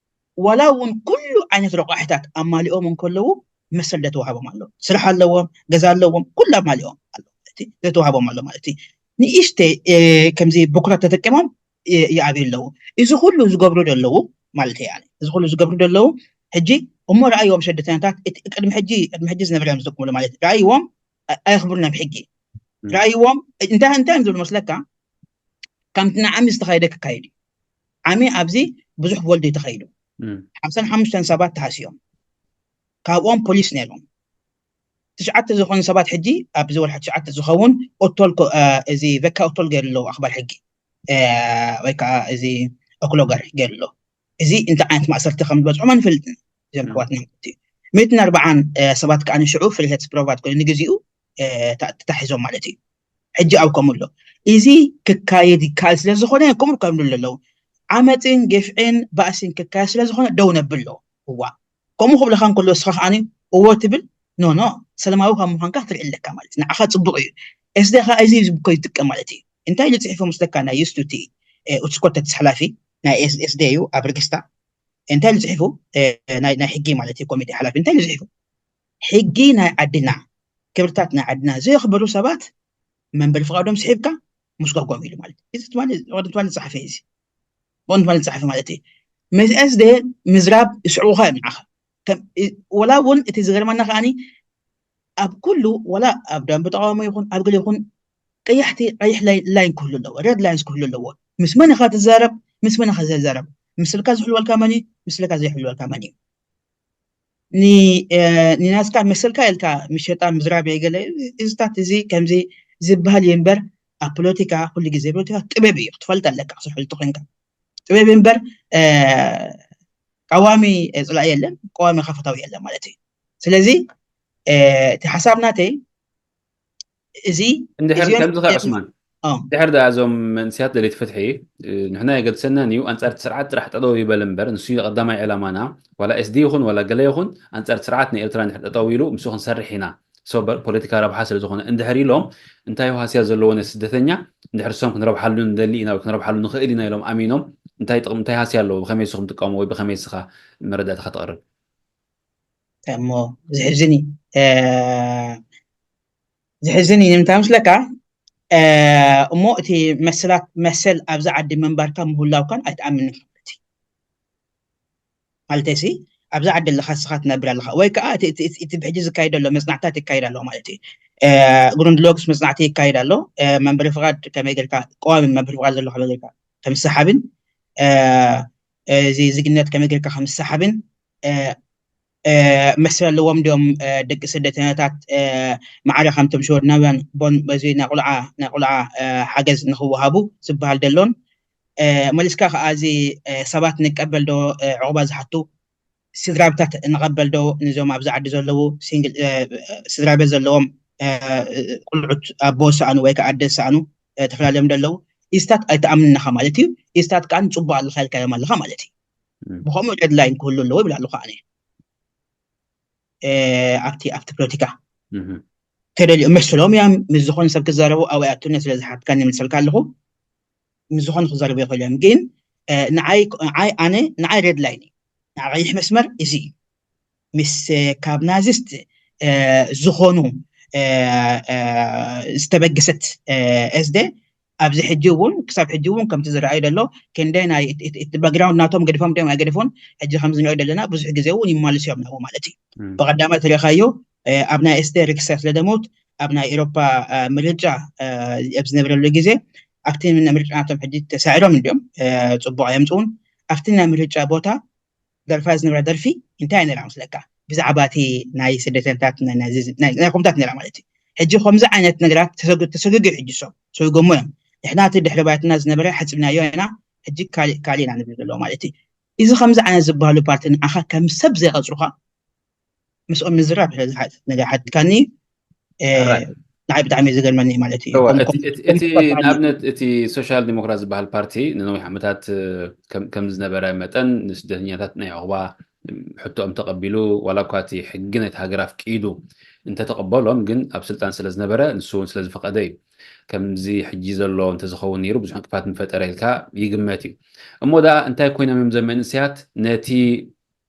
ዋላ እውን ኩሉ ዓይነት ረቋሒታት ኣማሊኦም እንከለዉ መሰል ዘተዋህቦም ኣሎ። ስራሕ ኣለዎም፣ ገዛ ኣለዎም፣ ኩሉ ኣማሊኦም ኣሎ ማለት እዩ። ዘተዋህቦም ኣሎ ማለት እዩ። ንእሽተይ እ፣ ከምዚ ብኩራት ተጠቂሞም ይ- ይኣብዩ ኣለዉ። እዚ ኩሉ ዝገብሩ ዘለዉ ማለት እዩ። እዚ ኩሉ ዝገብሩ ዘለዉ ሕጂ እሞ ረኣይዎም ስደተኛታት እቲ ቅድሚ ሕጂ ቅድሚ ሕጂ ዝነበረ እዮም ዝጥቀምሉ ማለት እዩ። ረኣይዎም ኣ- ኣየኽብሩን ኣብ ሕጊ ም። ረኣይዎም እንታይ እንታይ እዮም ዝብሉ መስለካ? ከምቲ ንዓሚ ዝተኻየደ ክካየድ እዩ። ዓሚ ኣብዚ ብዙሕ ወልዲ ተኻይዱ ም። ሓምሳን ሓሙሽተን ሰባት ተሃስዮም ካብኦም ፖሊስ ነይሮም ትሽዓተ ዝኾኑ ሰባት ሕጂ ኣብዚ ወርሒ ትሽዓተ ዝኸውን ኦቶል ኮ- እ፣ እዚ ቨካ ኦቶል ገይሩ ኣለዉ ኣኽባር ሕጊ እ፣ ወይ ከዓ እዚ ኦክሎገር ገይሩ ኣሎ። እዚ እንታይ ዓይነት ማእሰርቲ ከም ዝበፅሖም ኣይንፈልጥን እዞም ም። ኣሕዋትና ማለት እዩ። ሚእትን ኣርባዓን እ፣ ሰባት ከዓ ንሽዑ ፍሪሄትስ ፕሮቫት ኮይኑ ንግዚኡ እ፣ ታ- ተታሒዞም ማለት እዩ። ሕጂ ኣብ ከምኡ ኣሎ። እዚ ክካየድ ይከኣል ስለ ዝኾነ ከምኡ ከም ዝብሉ ኣለዉ። ዓመፅን ግፍዕን ባእስን ክካየድ ስለ ዝኾነ ደው ነብል ኣለዉ። እዋ ከምኡ ክብለካ እንከሎ እስኻ ከዓኒ እዎ ትብል ኖ ኖ ሰላማዊ ካብ ምዃንካ ክትርኢ ኣለካ ማለት እዩ። ንዓኻ ፅቡቕ እዩ። ኤስዴ ከዓ እዚ እኮ ይጥቀም ማለት እዩ። እንታይ ኢሉ ፅሒፉ ምስለካ ናይ ዩስቱቲ ኡትስኮተት ሓላፊ ናይ ኤስዴ እዩ ኣብ ርግስታ እንታይ ኢሉ ፅሒፉ እ፣ ናይ ናይ ሕጊ ማለት እዩ ኮሚቴ ሓላፊ እንታይ ኢሉ ፅሒፉ ሕጊ ናይ ዓድና ክብርታት ናይ ዓድና ዘየኽበሩ ሰባት መንበሪ ፍቓዶም ስሒብካ ምስጓጎም ኢሉ ማለት እዩ። እዚ ትማሊ ዝፀሓፈ እዩ። እዚ ብቕድሚ ትማሊ ዝፀሓፈ ማለት እዩ። ምስ ኤስዴ ምዝራብ ይስዕቡኻ እዮም ንዓኻ ከም እ- ወላ እውን እቲ ዝገርመና ከዓኒ ኣብ ኩሉ ወላ ኣብ ደንቢ ተቃውሞ ይኹን ኣብ ገለ ይኹን ቀያሕቲ ቀይሕ ላይ- ላይን ክህሉ ኣለዎ ሬድ ላይንስ ክህሉ ኣለዎ ምስ መን ኢኻ ትዛረብ ምስ መን ኢኻ ዘይዛረብ ምስልካ ዝሕልወልካ መን እዩ ምስልካ ዘይሕልወልካ መን እዩ ኒ- እ፣ ንናስካ መሰልካ ኢልካ ምሸጣ ምዝራብ የገለ እዝታት እዚ ከምዚ ዝበሃል እዩ እምበር ኣብ ፖለቲካ ኩሉ ግዜ ፖለቲካ ጥበብ እዩ ክትፈልጥ ኣለካ ክትፈልጡ ኮንካ ጥበብ እምበር እ፣ ቀዋሚ እ፣ ፅላኢ የለን ቀዋሚ ከፈታዊ የለን ማለት እዩ ስለዚ እ፣ እቲ ሓሳብ ናተይ እዚ እንድሕር እዚኦም ከምዚ ከ ዑስማን እ፣ ድሕር ደኣ እዞም መንስያት ደለይቲ ፍትሒ እ፣ ንሕና የገድሰናን እዩ ኣንጻር እቲ ስርዓት ጥራሕ ጠጠው ይበል እምበር ንሱ እዩ ቀዳማይ ዕላማና ዋላ ኤስዲ ይኹን ዋላ ገለ ይኹን ኣንጻር እቲ ስርዓት ናይ ኤርትራ እንድሕር ጠጠው ኢሉ ምስኡ ክንሰርሕ ኢና ሶ በር- ፖለቲካ ረብሓ ስለ ዝኾነ እንድሕር ኢሎም እንታይ ሃስያ ዘለዎ ነቲ ስደተኛ እንድሕር እሶም ክንረብሓሉ ንደሊ ኢና ወይ ክንረብሓሉ ንኽእል ኢና ኢሎም ኣሚኖም እንታይ ጥቕሚ እንታይ ሃስያ ኣለዎ ብኸመይ ንስኹም ትቃወሙ ወይ ብኸመይ ንስኻ መረዳእታኻ ተቕርብ እሞ ዝሕዝን እዩ እ፣ ዝሕዝን እዩ ንምንታይ ምስለካ እ፣ እሞ እቲ መሰላት መሰል ኣብዚ ዓዲ ምንባርካ ምህላውካን ኣይትኣምንን ማለት እዩ ማለት ሲ ኣብዚ ዓዲ ኣለካ ስኻ ትነብር ኣለካ ወይ ከዓ እቲ- እቲ- እቲ እቲ ብሕጂ ዝካየድ ኣሎ መፅናዕታት ይካየድ ኣሎ ማለት እዩ እ፣ ግሩንድሎግስ መፅናዕቲ ይካየድ ኣሎ እ፣ መንበሪ ፍቃድ ከመይ ጌርካ ቀዋሚ መንበሪ ፍቃድ ዘሎ ከመይ ጌርካ ከምዝሰሓብን እ፣ እዚ ዝግነት ከመይ ጌርካ ከምዝሰሓብን እ፣ እ፣ መሰል ኣለዎም ድዮም እ፣ ደቂ ስደተኛታት እ፣ ማዕረ ከምቶም ሽወደናውያን ቦን በዚ ናይ ቆልዓ ናይ ቆልዓ እ፣ ሓገዝ ንክወሃቡ ዝበሃል ደሎን እ፣ መሊስካ ከዓ እዚ እ፣ ሰባት ንቀበል ዶ እ፣ ዕቑባ ዝሓቱ ስድራቤታት ንቐበል ዶ ንዞም ኣብዚ ዓዲ ዘለዉ ሲንግል እ፣ ስድራቤት ዘለዎም እ፣ ቁልዑት ኣቦ ዝሰኣኑ ወይ ከዓ ኣደ ዝሰኣኑ እ፣ ተፈላለዮም ደለዉ ኢስታት ኣይተኣምንናኻ ማለት እዩ ኢስታት ከዓ ንፅቡቅ ኣለካ ኢልካዮም ኣለካ ማለት እዩ ም። ብከምኡ ዴድላይን ክህሉ ኣለዎ ይብል ኣለኹ ኣነ እ፣ ኣብቲ ኣብቲ ፖለቲካ እህ። ተደልዮ መስሎም እዮም ምስ ዝኾነ ሰብ ክዛረቡ ኣብኡ ኣቱነ ስለ ዝሓትካ ንምልሰልካ ኣለኹ ምስ ዝኾኑ ክዛረቡ ይኽእሉ እዮም። ግን ንዓይ ኣነ ንዓይ ሬድ ላይን እዩ። ንዓይ ቀይሕ መስመር እዚ እዩ። ምስ ካብ ናዚስት ዝኾኑ ዝተበገሰት ኤስደ ኣብዚ ሕጂ እውን ክሳብ ሕጂ እውን ከምቲ ዝረኣዩ ዘሎ ክንደይ ናይ እቲ ባክግራውንድ ናቶም ገዲፎም ዲም ኣይገድፉን ሕጂ ከም ዝንኦ ዘለና ብዙሕ ግዜ እውን ይማልስ እዮም ናብኡ ማለት እዩ። ብቐዳማይ ተሪኻዮ ኣብ ናይ ኤስደ ርክሰ ስለ ደሞት ኣብ ናይ ኤሮፓ ምርጫ ኣብ ዝነብረሉ ግዜ ኣብቲ ምርጫ ናቶም ሕጂ ተሳዒሮም እንዲዮም ጽቡቕ ኣየምፅውን ኣብቲ ናይ ምርጫ ቦታ ደርፋ ዝነበረ ደርፊ እንታይ ነራ መስለካ ብዛዕባ እቲ ናይ ስደተኛታት ናይ ኮምታት ነራ ማለት እዩ። ሕጂ ከምዚ ዓይነት ነገራት ተሰግግ ሕጂ ሶም ሰጉጎሞ እዮም። ንሕና እቲ ድሕሪ ባይትና ዝነበረ ሓፂብናዮ ኢና። ሕጂ ካሊእ ኢና ንብል ዘለዎ ማለት እዩ። እዚ ከምዚ ዓይነት ዝበሃሉ ፓርቲ ንዓኻ ከም ሰብ ዘይቐፅሩኻ ምስኦም ምዝራብ ስለ ዝሓትትካኒ ንዓይ ብጣዕሚ ዝገርመኒ ማለት እዩ። እቲ ንኣብነት እቲ ሶሻል ዲሞክራት ዝበሃል ፓርቲ ንነዊሕ ዓመታት ከም ዝነበረ መጠን ንስደተኛታት ናይ ዕቑባ ሕቶኦም ተቐቢሉ ዋላ እኳ እቲ ሕጊ ናይቲ ሃገር ኣፍቂዱ እንተተቐበሎም ግን ኣብ ስልጣን ስለ ዝነበረ ንሱ እውን ስለ ዝፈቐደ እዩ። ከምዚ ሕጂ ዘሎ እንተዝኸውን ነይሩ ብዙሕ ዕንቅፋት ምፈጠረ ኢልካ ይግመት እዩ። እሞ ደኣ እንታይ ኮይኖም እዮም ዘመንእሰያት ነቲ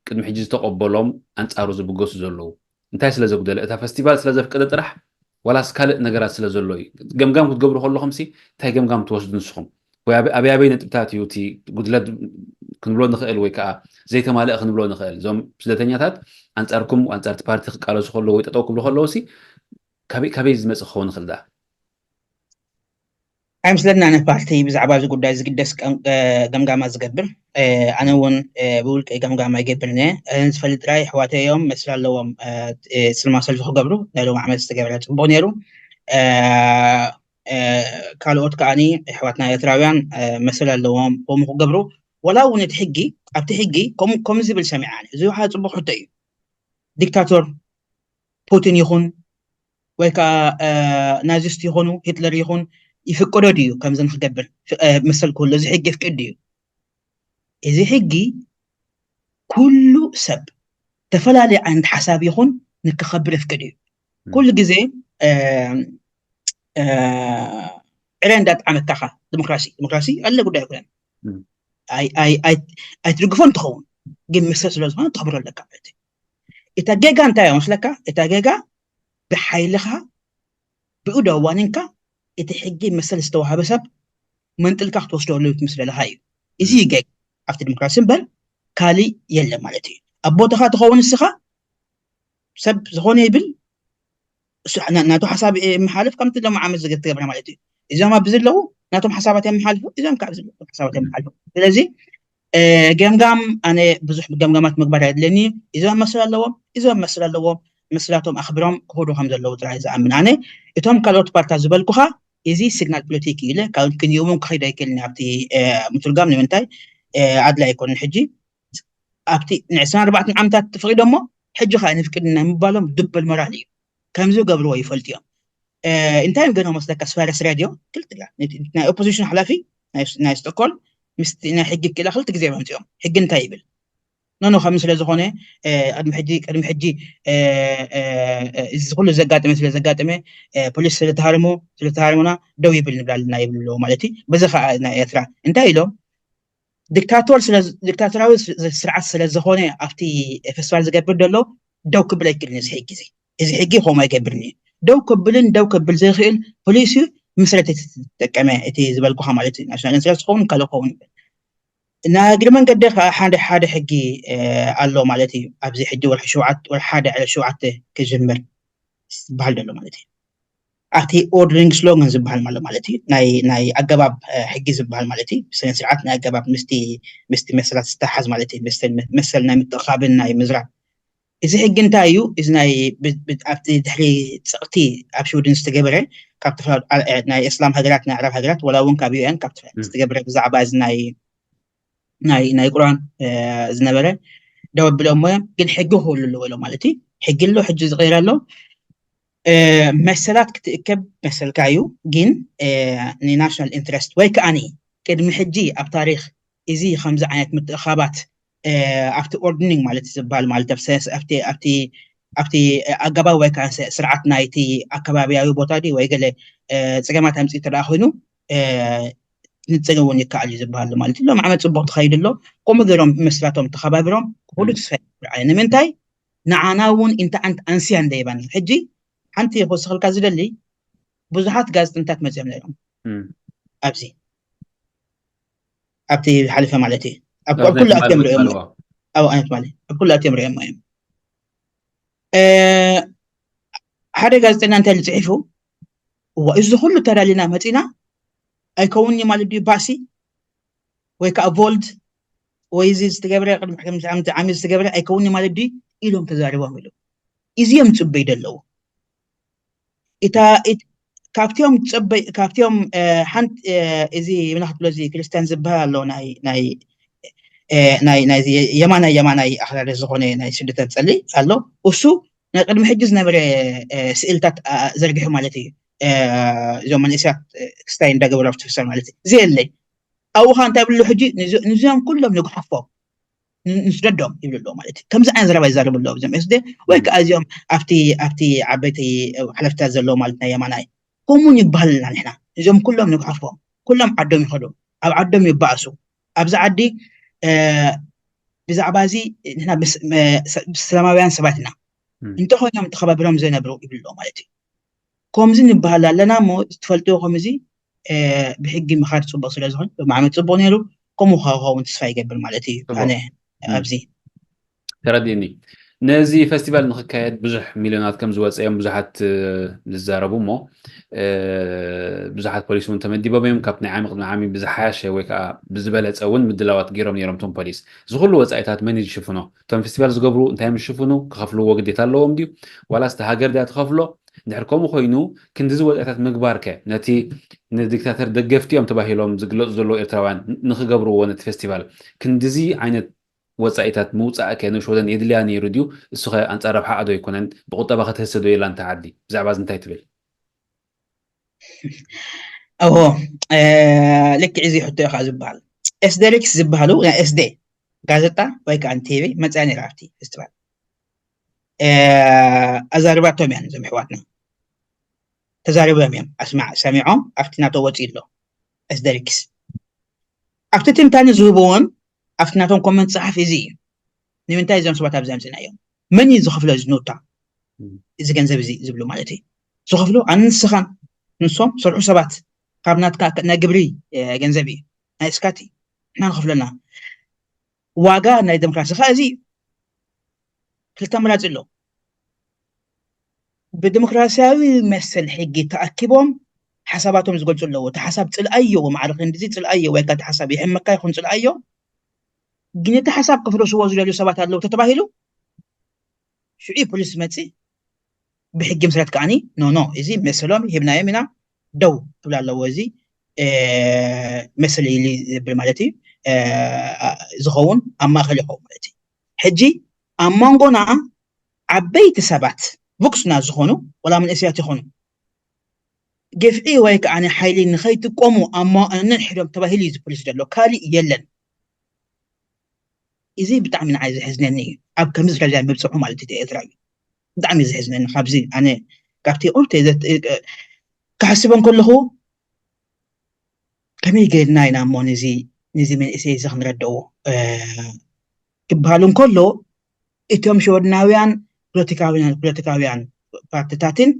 ቅድሚ ሕጂ ዝተቐበሎም ኣንጻሩ ዝብገሱ ዘለዉ እንታይ ስለ ዘጉደለ እታ ፈስቲቫል ስለ ዘፍቀደ ጥራሕ ዋላስ ካልእ ነገራት ስለ ዘሎ እዩ? ገምጋም ክትገብሩ ከለኹም ሲ እንታይ ገምጋም ትወስዱ ንስኹም? ወይ ኣበይ ኣበይ ነጥብታት እዩ እቲ ጉድለት ክንብሎ ንኽእል ወይ ከዓ ዘይተማልእ ክንብሎ ንኽእል? እዞም ስደተኛታት ኣንጻርኩም ኣንጻርቲ ፓርቲ ክቃለሱ ከለዉ ወይ ጠጠው ክብሉ ከለዉ ሲ ካበይ ዝመጽእ ክኸውን ይኽእል ደኣ? ኣይምስለና ነ ፓርቲ ብዛዕባ እዚ ጉዳይ ዝግደስ ገምጋማ ዝገብር። ኣነ እውን ብውልቂ ገምጋማ ይገብር ነ ዝፈልጥ ጥራይ ኣሕዋተይ እዮም መስል ኣለዎም። ስልማ ሰልፊ ክገብሩ ናይ ሎም ዓመት ዝተገበረ ፅቡቅ ነይሩ። ካልኦት ከዓኒ ኣሕዋትና ኤርትራውያን መስል ኣለዎም ከምኡ ክገብሩ። ወላ እውን እቲ ሕጊ ኣብቲ ሕጊ ከምኡ ዝብል ሰሚዓ እዚ ከዓ ፅቡቅ ሕቶ እዩ። ዲክታቶር ፑቲን ይኹን ወይ ከዓ ናዚስት ይኾኑ ሂትለር ይኹን ይፍቀዶ ድዩ ከምዚ ንክገብር? መሰል ክህሉ እዚ ሕጊ ይፍቅድ ድዩ? እዚ ሕጊ ኩሉ ሰብ ተፈላለየ ዓይነት ሓሳብ ይኹን ንክኸብር ይፍቅድ እዩ። ኩሉ ግዜ ዕረ እንዳጣዕመካኻ ዲሞክራሲ ዲሞክራሲ ኣለ ጉዳይ ኣይኮነን። ኣይትድግፎን ትኸውን ግን መሰል ስለ ዝኾነ ተኽብሮ ኣለካ ማለት እዩ። እታ ጌጋ እንታይ እያ መስለካ? እታ ጌጋ ብሓይልኻ ብኡ ደዋኒንካ እቲ ሕጊ መሰል ዝተዋሃበ ሰብ መንጥልካ ክትወስዶ ኣለዉ ትምስለልኻ እዩ። እዚ ጌጋ ኣብቲ ዲሞክራሲ እምበር ካሊእ የለ ማለት እዩ። ኣብ ቦታኻ ትኸውን ንስኻ ሰብ ዝኾነ ይብል ናቱ ሓሳብ የመሓልፍ ከምቲ ሎም ዓመት ዝተገብረ ማለት እዩ። እዞም ኣብዚ ዘለዉ ናቶም ሓሳባት የመሓልፉ እዞም ካብ ዘለዉ ሓሳባት የመሓልፉ። ስለዚ ገምጋም ኣነ ብዙሕ ገምጋማት ምግባር የድለኒ። እዞም መስል ኣለዎም እዞም መስል ኣለዎም መስላቶም ኣኽብሮም ክሁዱ ከም ዘለዉ ጥራይ ዝኣምን ኣነ። እቶም ካልኦት ፓርታ ዝበልኩኻ እዚ ሲግናል ፖለቲክ ኢለ ካብ ክንየውን ክኸይድ ኣይክእልን ኣብቲ ምትርጓም ንምንታይ ኣድላይ ኣይኮንን ሕጂ ኣብቲ ንዕስራን ኣርባዕተን ዓመታት ተፈቒዶ እሞ ሕጂ ከዓ ንፍቅድና ምባሎም ድበል መራል እዩ። ከምዚ ገብርዎ ይፈልጡ እዮም። እንታይ እዮም ገና መስለካ ስፋረስ ሬድዮ ክልተ ናይ ኦፖዚሽን ሓላፊ ናይ ስቶኮል ምስ ናይ ሕጊ ክላ ክልተ ግዜ መምፅኦም ሕጊ እንታይ ይብል ኖኖ ከም ስለ ዝኾነ ቅድሚ ሕጂ ቅድሚ ሕጂ እዚ ኩሉ ዘጋጠመ ስለ ዘጋጠመ ፖሊስ ስለተሃርሙ ስለተሃርሙና ደው ይብል ንብላ ኣለና ይብሉ ኣለዎ ማለት እዩ። በዚ ከዓ ናይ ኤርትራ እንታይ ኢሎም ዲክታቶር ዲክታቶራዊ ስርዓት ስለ ዝኾነ ኣብቲ ፌስቲቫል ዝገብር ዘሎ ደው ክብል ኣይክእልን እዚ ሕጊ እዚ እዚ ሕጊ ከምኡ ኣይገብርን እዩ። ደው ክብልን ደው ክብል ዘይኽእል ፖሊሲ ምስረት ተጠቀመ እቲ ዝበልኩኻ ማለት እዩ። ናሽናል ኢንትረስት ክኸውን ካልእ ክኸውን ይብል እና እግሪ መንገዲ ሓደ ሓደ ሕጊ ኣሎ ማለት እዩ። ኣብዚ ሕጂ ወርሒ ሸውዓተ ወርሒ ሓደ ዕለት ሸውዓተ ክጅምር ዝበሃል ዘሎ ማለት እዩ። ኣብቲ ኦርደሪንግ ስሎገን ዝበሃል ማለት ማለት እዩ ናይ ናይ ኣገባብ ሕጊ ዝበሃል ማለት እዩ። ስነ ስርዓት ናይ ኣገባብ ምስቲ ምስቲ መሰላት ዝተሓዝ ማለት እዩ። መሰል ናይ ምጥኻብን ናይ ምዝራብ እዚ ሕጊ እንታይ እዩ? እዚ ናይ ኣብቲ ድሕሪ ፀቕቲ ኣብ ሽውድን ዝተገበረ ካብ ናይ እስላም ሃገራት ናይ ኣዕራብ ሃገራት ወላ እውን ካብ ዩኤን ካብ ዝተፈ ዝተገበረ ብዛዕባ እዚ ናይ ናይ ናይ ቁርኣን ዝነበረ ደው ኣቢሎሞ እዮም። ግን ሕጊ ክህሉ ኣለዎ ኢሎም ማለት እዩ። ሕጊ ኣሎ፣ ሕጂ ዝቀይር ኣሎ። መሰላት ክትእከብ መሰልካ እዩ። ግን ንናሽናል ኢንትረስት ወይ ከዓኒ ቅድሚ ሕጂ ኣብ ታሪክ እዚ ከምዚ ዓይነት ምትእኻባት ኣብቲ ኦርደኒንግ ማለት ዝበሃል ማለት ኣብቲ ኣብቲ ኣብቲ ኣገባብ ወይ ከዓ ስርዓት ናይቲ ኣከባቢያዊ ቦታ ድዩ ወይ ገለ ፀገማት ኣምፅእ ተደኣ ኮይኑ ክንጽን እውን ይከኣል እዩ ዝበሃል ማለት እዩ። ሎም ዓመት ጽቡቕ ተኻይዱ ኣሎ። ከምኡ ገይሮም መስራቶም ተኸባቢሮም ክኸዱ ተስፋ ይገብር ኣነ። ንምንታይ ንዓና እውን ኢንተዓንት ኣንስያ እንደ ይባና። ሕጂ ሓንቲ ክወስኸልካ ዝደሊ ብዙሓት ጋዜጠኛታት መጺኦም ነይሮም ኣብዚ ኣብቲ ሓሊፈ ማለት እዩ። ኣብ ኩሉ ኣትዮም ሪኦም ኣብ ዓይነት ማለት ኣብ ኩሉ ኣትዮም ሪኦም እዮም። ሓደ ጋዜጠኛ እንታይ ዝፅሒፉ እዋ እዚ ኩሉ ተዳሊና መፂና ኣይከውን ማለት ድዩ ባሲ ወይ ከዓ ቮልድ ወይ እዚ ዝተገብረ ቅድሚ ዓመት ዝተገብረ ኣይከውን ማለት ድዩ ኢሎም ተዛሪቦም ኢሉ። እዚኦም ፅበይ ደለዉ እታ ካብቲኦም ፀበይ ካብቲኦም ሓንቲ እዚ ምናክትሎ እዚ ክርስቲያን ዝበሃል ኣሎ ናይ ናይ ናይ ናይ የማናይ የማናይ ኣክራሪ ዝኾነ ናይ ስደተር ፀሊ ኣሎ። እሱ ናይ ቅድሚ ሕጂ ዝነበረ ስእልታት ዘርጊሑ ማለት እዩ። እዞም መንእሰያት ክስታይ እንዳገበሩ ኣብቲ ፍሰር ማለት እዩ። እዚ የለይ ኣብኡ ከዓ እንታይ ብሉ ሕጂ ንዚኦም ኩሎም ንጉሓፎም ንስደዶም ይብሉ ኣለዉ ማለት እዩ። ከምዚ ዓይነት ዘረባ ይዛረቡ ኣለዉ እዞም ኤስደ ወይ ከዓ እዚኦም ኣብቲ ኣብቲ ዓበይቲ ሓለፍታት ዘለዉ ማለት ናይ የማናይ ከምኡን ይበሃል ኣለና ንሕና። እዚኦም ኩሎም ንጉሓፎም ኩሎም ዓዶም ይኸዱ ኣብ ዓዶም ይበኣሱ ኣብዚ ዓዲ ብዛዕባ እዚ ንሕና ሰላማውያን ሰባት ኢና እንተኾይኖም ተኸባቢሮም ዘይነብሩ ይብሉ ኣለዉ ማለት እዩ። ከምዚ ንበሃል ኣለና እሞ ትፈልጥዎ ከምዚ ብሕጊ ምኻድ ፅቡቅ ስለዝኾነ ብማዕመት ፅቡቅ ነይሩ። ከምኡ ክኸውን ተስፋ ይገብር ማለት እዩ ኣነ ኣብዚ ተረዲእኒ። ነዚ ፈስቲቫል ንክካየድ ብዙሕ ሚልዮናት ከም ዝወፀ እዮም ብዙሓት ዝዛረቡ እሞ ብዙሓት ፖሊስ እውን ተመዲቦም እዮም። ካብቲ ናይ ዓሚ ቅድሚ ዓሚ ብዝሓሸ ወይ ከዓ ብዝበለፀ እውን ምድላዋት ገይሮም ነይሮም እቶም ፖሊስ። እዚ ኩሉ ወፃኢታት መን እዩ ዝሽፍኖ? እቶም ፈስቲቫል ዝገብሩ እንታይ እዮም ዝሽፍኑ? ክኸፍልዎ ግዴታ ኣለዎም ድዩ? ዋላስ እቲ ሃገር ድያ ትኸፍሎ? እንድሕር ከምኡ ኮይኑ ክንድዚ ወፃኢታት ምግባር ከ ነቲ ንዲክታተር ደገፍቲ እዮም ተባሂሎም ዝግለፁ ዘለዉ ኤርትራውያን ንክገብርዎ ነቲ ፈስቲቫል ክንድዚ ዓይነት ወፃኢታት ምውፃእ ከ ንእሽ ወደን የድልያ ነይሩ ድዩ? እሱ ከ ኣንፃር ረብሓኣ ዶ ኣይኮነን? ብቁጠባ ከተህሰ ዶ የላ እንታ ዓዲ? ብዛዕባ እዚ እንታይ ትብል? እዎ ልክዕ እዚ ሕቶ እዩ ከዓ ዝበሃል። ኤስደሪክስ ዝበሃሉ ናይ ኤስደ ጋዜጣ ወይ ከዓ ቲቪ መፅያ ነይራ ኣብቲ ፌስቲቫል ኣዛሪባቶም እያን እዞም ኣሕዋትና ተዛሪቦም እዮም። ኣስማዕ ሰሚዖም ኣብቲ ናቶ ወፂኡ ኣሎ ኤስደሪክስ ኣብቲ ትንታኒ ዝህብዎም ኣብቲ ናቶም ኮመንት ፀሓፍ እዚ እዩ። ንምንታይ እዞም ሰባት ኣብዚ ኣምፅእናዮም? መን እዩ ዝኸፍሎ እዚ ኖታ እዚ ገንዘብ እዚ ዝብሉ ማለት እዩ። ዝኸፍሎ ኣነ ንስኻን ንሶም ሰርሑ ሰባት ካብ ናትካ ናይ ግብሪ ገንዘብ እዩ ናይ እስካቲ ንሕና ንኸፍለና ዋጋ ናይ ዴሞክራሲ ከዓ እዚ እዩ። ክልተ ኣመራፂ ኣሎ። ብዲሞክራሲያዊ መሰል ሕጊ ተኣኪቦም ሓሳባቶም ዝገልፁ ኣለዎ። እቲ ሓሳብ ፅልኣዮ ማዕረ ክንድዚ ፅልኣዮ ወይ ከዓ እቲ ሓሳብ ይሕመካ ይኹን ፅልኣዮ ግን እቲ ሓሳብ ክፍረስዎ ዝደልዩ ሰባት ኣለዉ ተተባሂሉ ሽዑ ፖሊስ ዝመፅእ ብሕጊ መሰረት ከዓኒ ኖ ኖ እዚ መሰሎም ሂብናዮም ኢና ደው ክብል ኣለዎ እዚ መሰል ኢሉ ዝብል ማለት እዩ ዝኸውን ኣብ ማእኸል ይኸውን ማለት እዩ ሕጂ ኣብ መንጎና ዓበይቲ ሰባት ቡክስና ዝኾኑ ወላ መንእሰያት ይኾኑ ግፍዒ ወይ ከዓ ሓይሊ ንኸይጥቀሙ ኣብ ነንሕዶም ተባሂሉ እዩ ዝፖሊስ ዘሎ ካሊእ የለን እዚ ብጣዕሚ ንዓይ ዘሕዝነኒ እዩ ኣብ ከምዚ ደረጃ ምብፅሑ ማለት እዩ ኤርትራ እዩ ብጣዕሚ ዘሕዝነኒ ካብዚ ኣነ ካብቲ ቁርተ ክሓስቦ እንከለኹ ከመይ ገይርና ኢና እሞ ነዚ ነዚ መንእሰይ እዚ ክንረድእዎ ክበሃል እንከሎ እቶም ሽወደናውያን ፖለቲካውያን ፖለቲካውያን ፓርቲታትን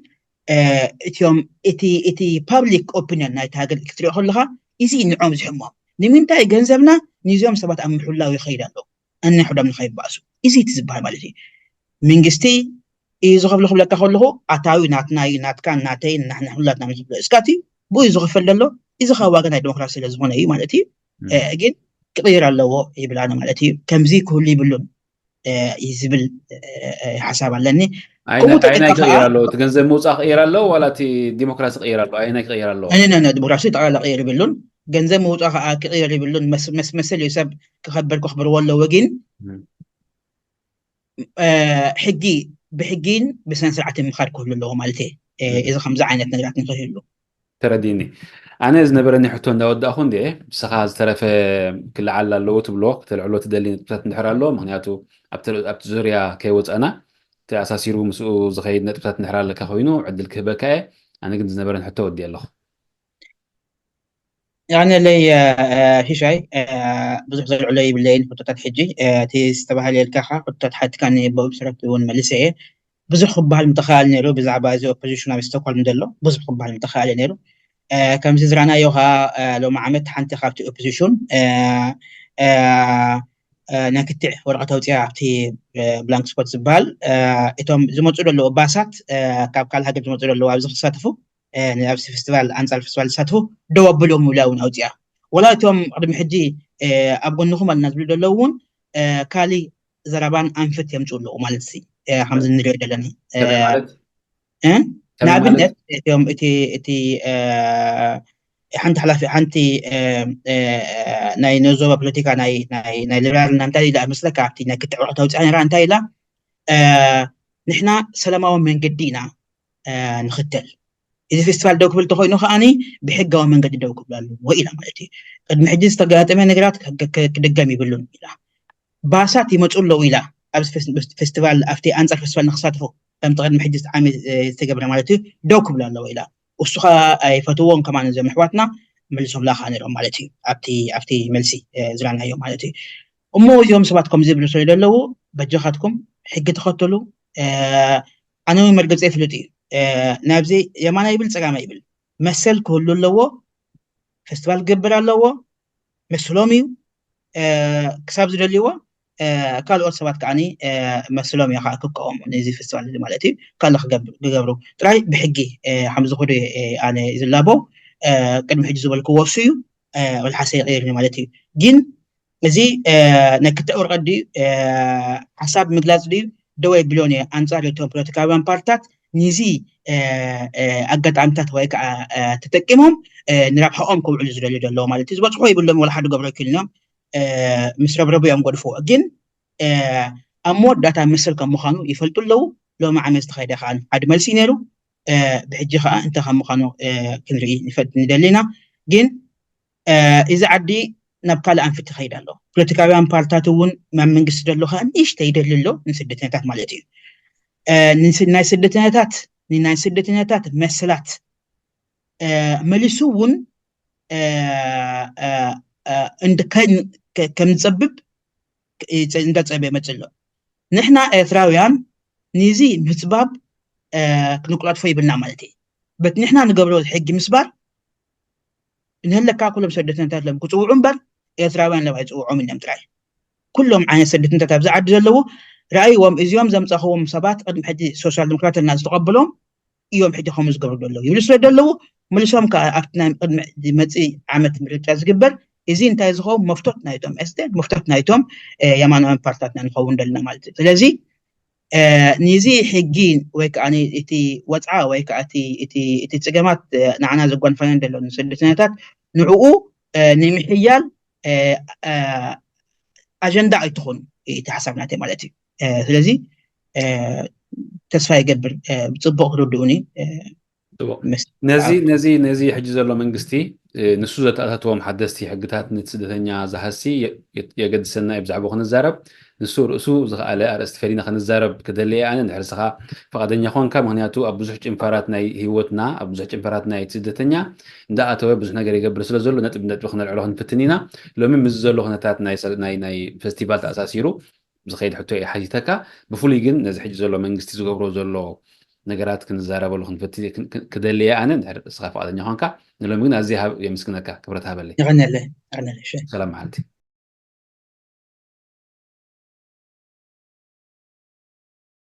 እቲኦም እቲ እቲ ፓብሊክ ኦፒኒየን ናይቲ ሃገር ክትሪኦ ከለካ እዚ ንዖም ዝሕሞም ንምንታይ ገንዘብና ንዚኦም ሰባት ኣብ ምሕላው ይኸይድ ኣሎ እንሕዶም ንኸይባእሱ እዚ እቲ ዝበሃል ማለት እዩ መንግስቲ እዩ ዝኸፍሎ ክብለካ ከለኹ ኣታዊ ናትና እዩ ናትካ ናተይ ናሕና ሁላትና ንኽፍሎ እስካቲ ብኡ ዝኽፈል ዘሎ እዚ ካብ ዋጋ ናይ ዲሞክራሲ ስለ ዝኾነ እዩ ማለት እዩ ግን ክቕየር ኣለዎ ይብል ኣነ ማለት እዩ ከምዚ ክህሉ ይብሉን ዝብል ሓሳብ ኣለኒ ኣይናይ ክቕየር ኣለዎ እቲ ገንዘብ ምውፃእ ክቕየር ኣለዎ ዋላ እቲ ዲሞክራሲ ክቕየር ኣለዎ ኣይናይ ክቕየር ኣለዎ ዲሞክራሲ ጠቕላላ ክቕየር ይብሉን ገንዘብ ምውፃእ ከዓ ክቕየር ይብሉን መስመሰል እዩ ሰብ ክኸብር ክኽብርዎ ኣለዎ ግን ሕጊ ብሕጊን ብስነ ስርዓትን ምኻድ ክህሉ ኣለዎ ማለት እዩ እዚ ከምዚ ዓይነት ነገራት ንክህሉ ተረዲኒ ኣነ ዝነበረኒ ሕቶ እንዳወዳእኹ እንደ ንስኻ ዝተረፈ ክልዓል ኣለዎ ትብሎ ክተልዕሎ ትደሊ ነጥብታት እንድሕር ኣሎ ምክንያቱ ኣብቲ ዙርያ ከይወፀና ተኣሳሲሩ ምስኡ ዝኸይድ ነጥብታት እንድሕር ኣለካ ኮይኑ ዕድል ክህበካ እየ ኣነ ግን ዝነበረኒ ሕቶ ወዲ ኣለኹ የቐንየለይ። ሽሻይ ብዙሕ ዘልዕሎ ይብለይን። ሕቶታት ሕጂ እቲ ዝተባህለ የልካኻ ሕቶታት ሓትካኒ ብብስረት እውን መሊሰ እየ። ብዙሕ ክበሃል ምተኻእል ነይሩ ብዛዕባ እዚ ኦፖዚሽን ኣብ ስቶክሆልም ዘሎ ብዙሕ ክበሃል ምተኻእል ነይሩ። ከምዚ ዝራናዮ ኸዓ ሎሚ ዓመት ሓንቲ ካብቲ ኦፖዚሽን ናይ ክትዕ ወረቐት ኣውፅያ ኣብቲ ብላንክ ስፖት ዝበሃል እቶም ዝመፁ ዘለዉ ባሳት ካብ ካልእ ሃገር ዝመፁ ዘለዉ ኣብዚ ክሳተፉ ኣብዚ ፌስቲቫል ኣንፃር ፌስቲቫል ዝሳተፉ ደው ኣብሎም ኢላ እውን ኣውፅያ። ወላ እቶም ቅድሚ ሕጂ ኣብ ጎንኹም ኣለና ዝብሉ ዘለዉ እውን ካሊእ ዘረባን ኣንፈት የምፅኡ ኣለዉ ማለት ሲ ከምዚ ንሪኦ ዘለና ንኣብነት እቲኦም እቲ እቲ ሓንቲ ሓላፊ ሓንቲ ናይ ነዞባ ፖለቲካ ናይ ናይ ሊበራልና እንታይ ኢላ መስለካ ኣብቲ ናይ ክትዕ ወረቐት ኣውፅኣ ነራ እንታይ ኢላ ንሕና ሰላማዊ መንገዲ ኢና ንኽተል። እዚ ፌስቲቫል ደው ክብል ተኮይኑ ከዓኒ ብሕጋዊ መንገዲ ደው ክብል ኣለዎ ኢላ ማለት እዩ። ቅድሚ ሕጂ ዝተጋጠመ ነገራት ክደገም ይብሉን ኢላ። ባሳት ይመፁ ኣለዉ ኢላ ኣብዚ ፌስቲቫል ኣብቲ ኣንፃር ፌስቲቫል ንክሳትፉ ከምቲ ቅድሚ ሕጂ ዓሚ ዝተገብረ ማለት እዩ ደው ክብል ኣለዎ ኢላ። እሱ ከዓ ኣይፈትዎም ከማን እዞም ኣሕዋትና መልሶም ላካ ነይሮም ማለት እዩ ኣብቲ ኣብቲ መልሲ ዝራናዮ ማለት እዩ። እሞ እዚኦም ሰባት ከምዚ ይብሉ ስለ ዘለዉ በጃኻትኩም ሕጊ ተኸተሉ። ኣነ እውን መርገፂ ይፍልጥ እዩ ናብዚ የማና ይብል ፀጋማ ይብል መሰል ክህሉ ኣለዎ። ፌስቲቫል ክገብር ኣለዎ መስሎም እዩ ክሳብ ዝደልይዎ ካልኦት ሰባት ከዓ መስሎም እዩ ከዓ ክቃወሙ ነዚ ፌስቲቫል እዚ ማለት እዩ ካልእ ክገብሩ ጥራይ ብሕጊ ከም ዝኽዱ ኣነ ዝላቦ ቅድሚ ሕጂ ዝበልክዎ እሱ እዩ። ወልሓሰ ይቕይር ማለት እዩ ግን እዚ ናይ ክትዕ ወረቐት ድዩ ሓሳብ ምግላፅ ድዩ ደወይ ብሎን እየ ኣንፃር እቶም ፖለቲካውያን ፓርትታት ንዚ ኣጋጣሚታት ወይ ከዓ ተጠቂሞም ንረብሓኦም ክውዕሉ ዝደልዩ ዘለዉ ማለት እዩ ዝበፅሖ ይብሎም ወላ ሓደ ገብሮ ይክልኖም ምስ ረብረቡ እዮም ገድፍዎ ግን ኣብ መወዳእታ መሰል ከም ምዃኑ ይፈልጡ ኣለዉ። ሎሚ ዓመት ዝተኸደ ከዓ ሓደ መልሲ ነይሩ ብሕጂ ከዓ እንታይ ከም ምዃኑ ክንርኢ ንፈልጥ ንደሊ ኢና ግን እዚ ዓዲ ናብ ካልእ ኣንፈት ይኸይድ ኣሎ። ፖለቲካውያን ፓርትታት እውን ናብ መንግስቲ ዘሎ ከዓ ንእሽተ ይደሊ ኣሎ ንስደተኛታት ማለት እዩ። ናይ ስደተኛታት ንናይ ስደተኛታት መስላት መሊሱ እውን ከም ዝፀብብ እንዳፀበ ይመፅእ ኣሎ። ንሕና ኤርትራውያን ንዚ ምፅባብ ክንቁላጥፎ ይብልና ማለት እዩ። በት ንሕና ንገብሮ ሕጊ ምስባር ንህለካ ኩሎም ስደተኛታት ሎም ክፅውዑ እምበር ኤርትራውያን ሎም ኣይፅውዖም እዮም ጥራይ። ኩሎም ዓይነት ስደተኛታት ኣብዚ ዓዲ ዘለዉ ረኣይዎም እዚኦም ዘምፃኽዎም ሰባት ቅድሚ ሕጂ ሶሻል ዲሞክራት እና ዝተቐበሎም እዮም ሕጂ ከምኡ ዝገብሩ ዘለዉ ይብሉ ስለ ዘለዉ መልሶም ከዓ ኣብቲ ናይ ቅድሚ ዝመፅእ ዓመት ምርጫ ዝግበር እዚ እንታይ ዝኸውን መፍቶት ናይቶም ኤስደን መፍቶት ናይቶም የማናውያን ፓርትታትና ንኸውን ደልና ማለት እዩ። ስለዚ ንዚ ሕጊ ወይ ከዓ እቲ ወፅዓ ወይ ከዓ እቲ ፅገማት ንዓና ዘጓንፈና ዘሎ ስደተኛታት ንዕኡ ንምሕያል ኣጀንዳ ኣይትኹን እቲ ሓሳብ ናተይ ማለት እዩ። ስለዚ ተስፋ ይገብር ብፅቡቅ ክርድኡኒ ነዚ ነዚ ነዚ ሕጂ ዘሎ መንግስቲ ንሱ ዘተኣታትዎም ሓደስቲ ሕግታት ነቲ ስደተኛ ዝሃሲ የገድሰና እዩ ብዛዕባ ክንዛረብ ንሱ ርእሱ ዝኸኣለ ኣርእስቲ ፈሊና ክንዛረብ ክደሊ ኣነ ንድሕር ስኻ ፈቓደኛ ኮንካ ምክንያቱ ኣብ ብዙሕ ጭንፋራት ናይ ህይወትና ኣብ ብዙሕ ጭንፋራት ናይ ስደተኛ እንዳኣተወ ብዙሕ ነገር ይገብር ስለ ዘሎ ነጥብ ነጥቢ ክነልዕሎ ክንፍትን ኢና። ሎሚ ምስ ዘሎ ኩነታት ናይ ናይ ፌስቲቫል ተኣሳሲሩ ዝኸይድ ሕቶ እየ ሓቲተካ። ብፍሉይ ግን ነዚ ሕጂ ዘሎ መንግስቲ ዝገብሮ ዘሎ ነገራት ክንዛረበሉ ክንፈቲ ክደልየ ኣነ ንድሕር እስኻ ፍቓደኛ ኮንካ ንሎም ግን ኣዝየ የምስግነካ ክብረት ሃበለይ። የቐንየለይ። የቐንየለይ። እሺ። ሰላም መዓልቲ።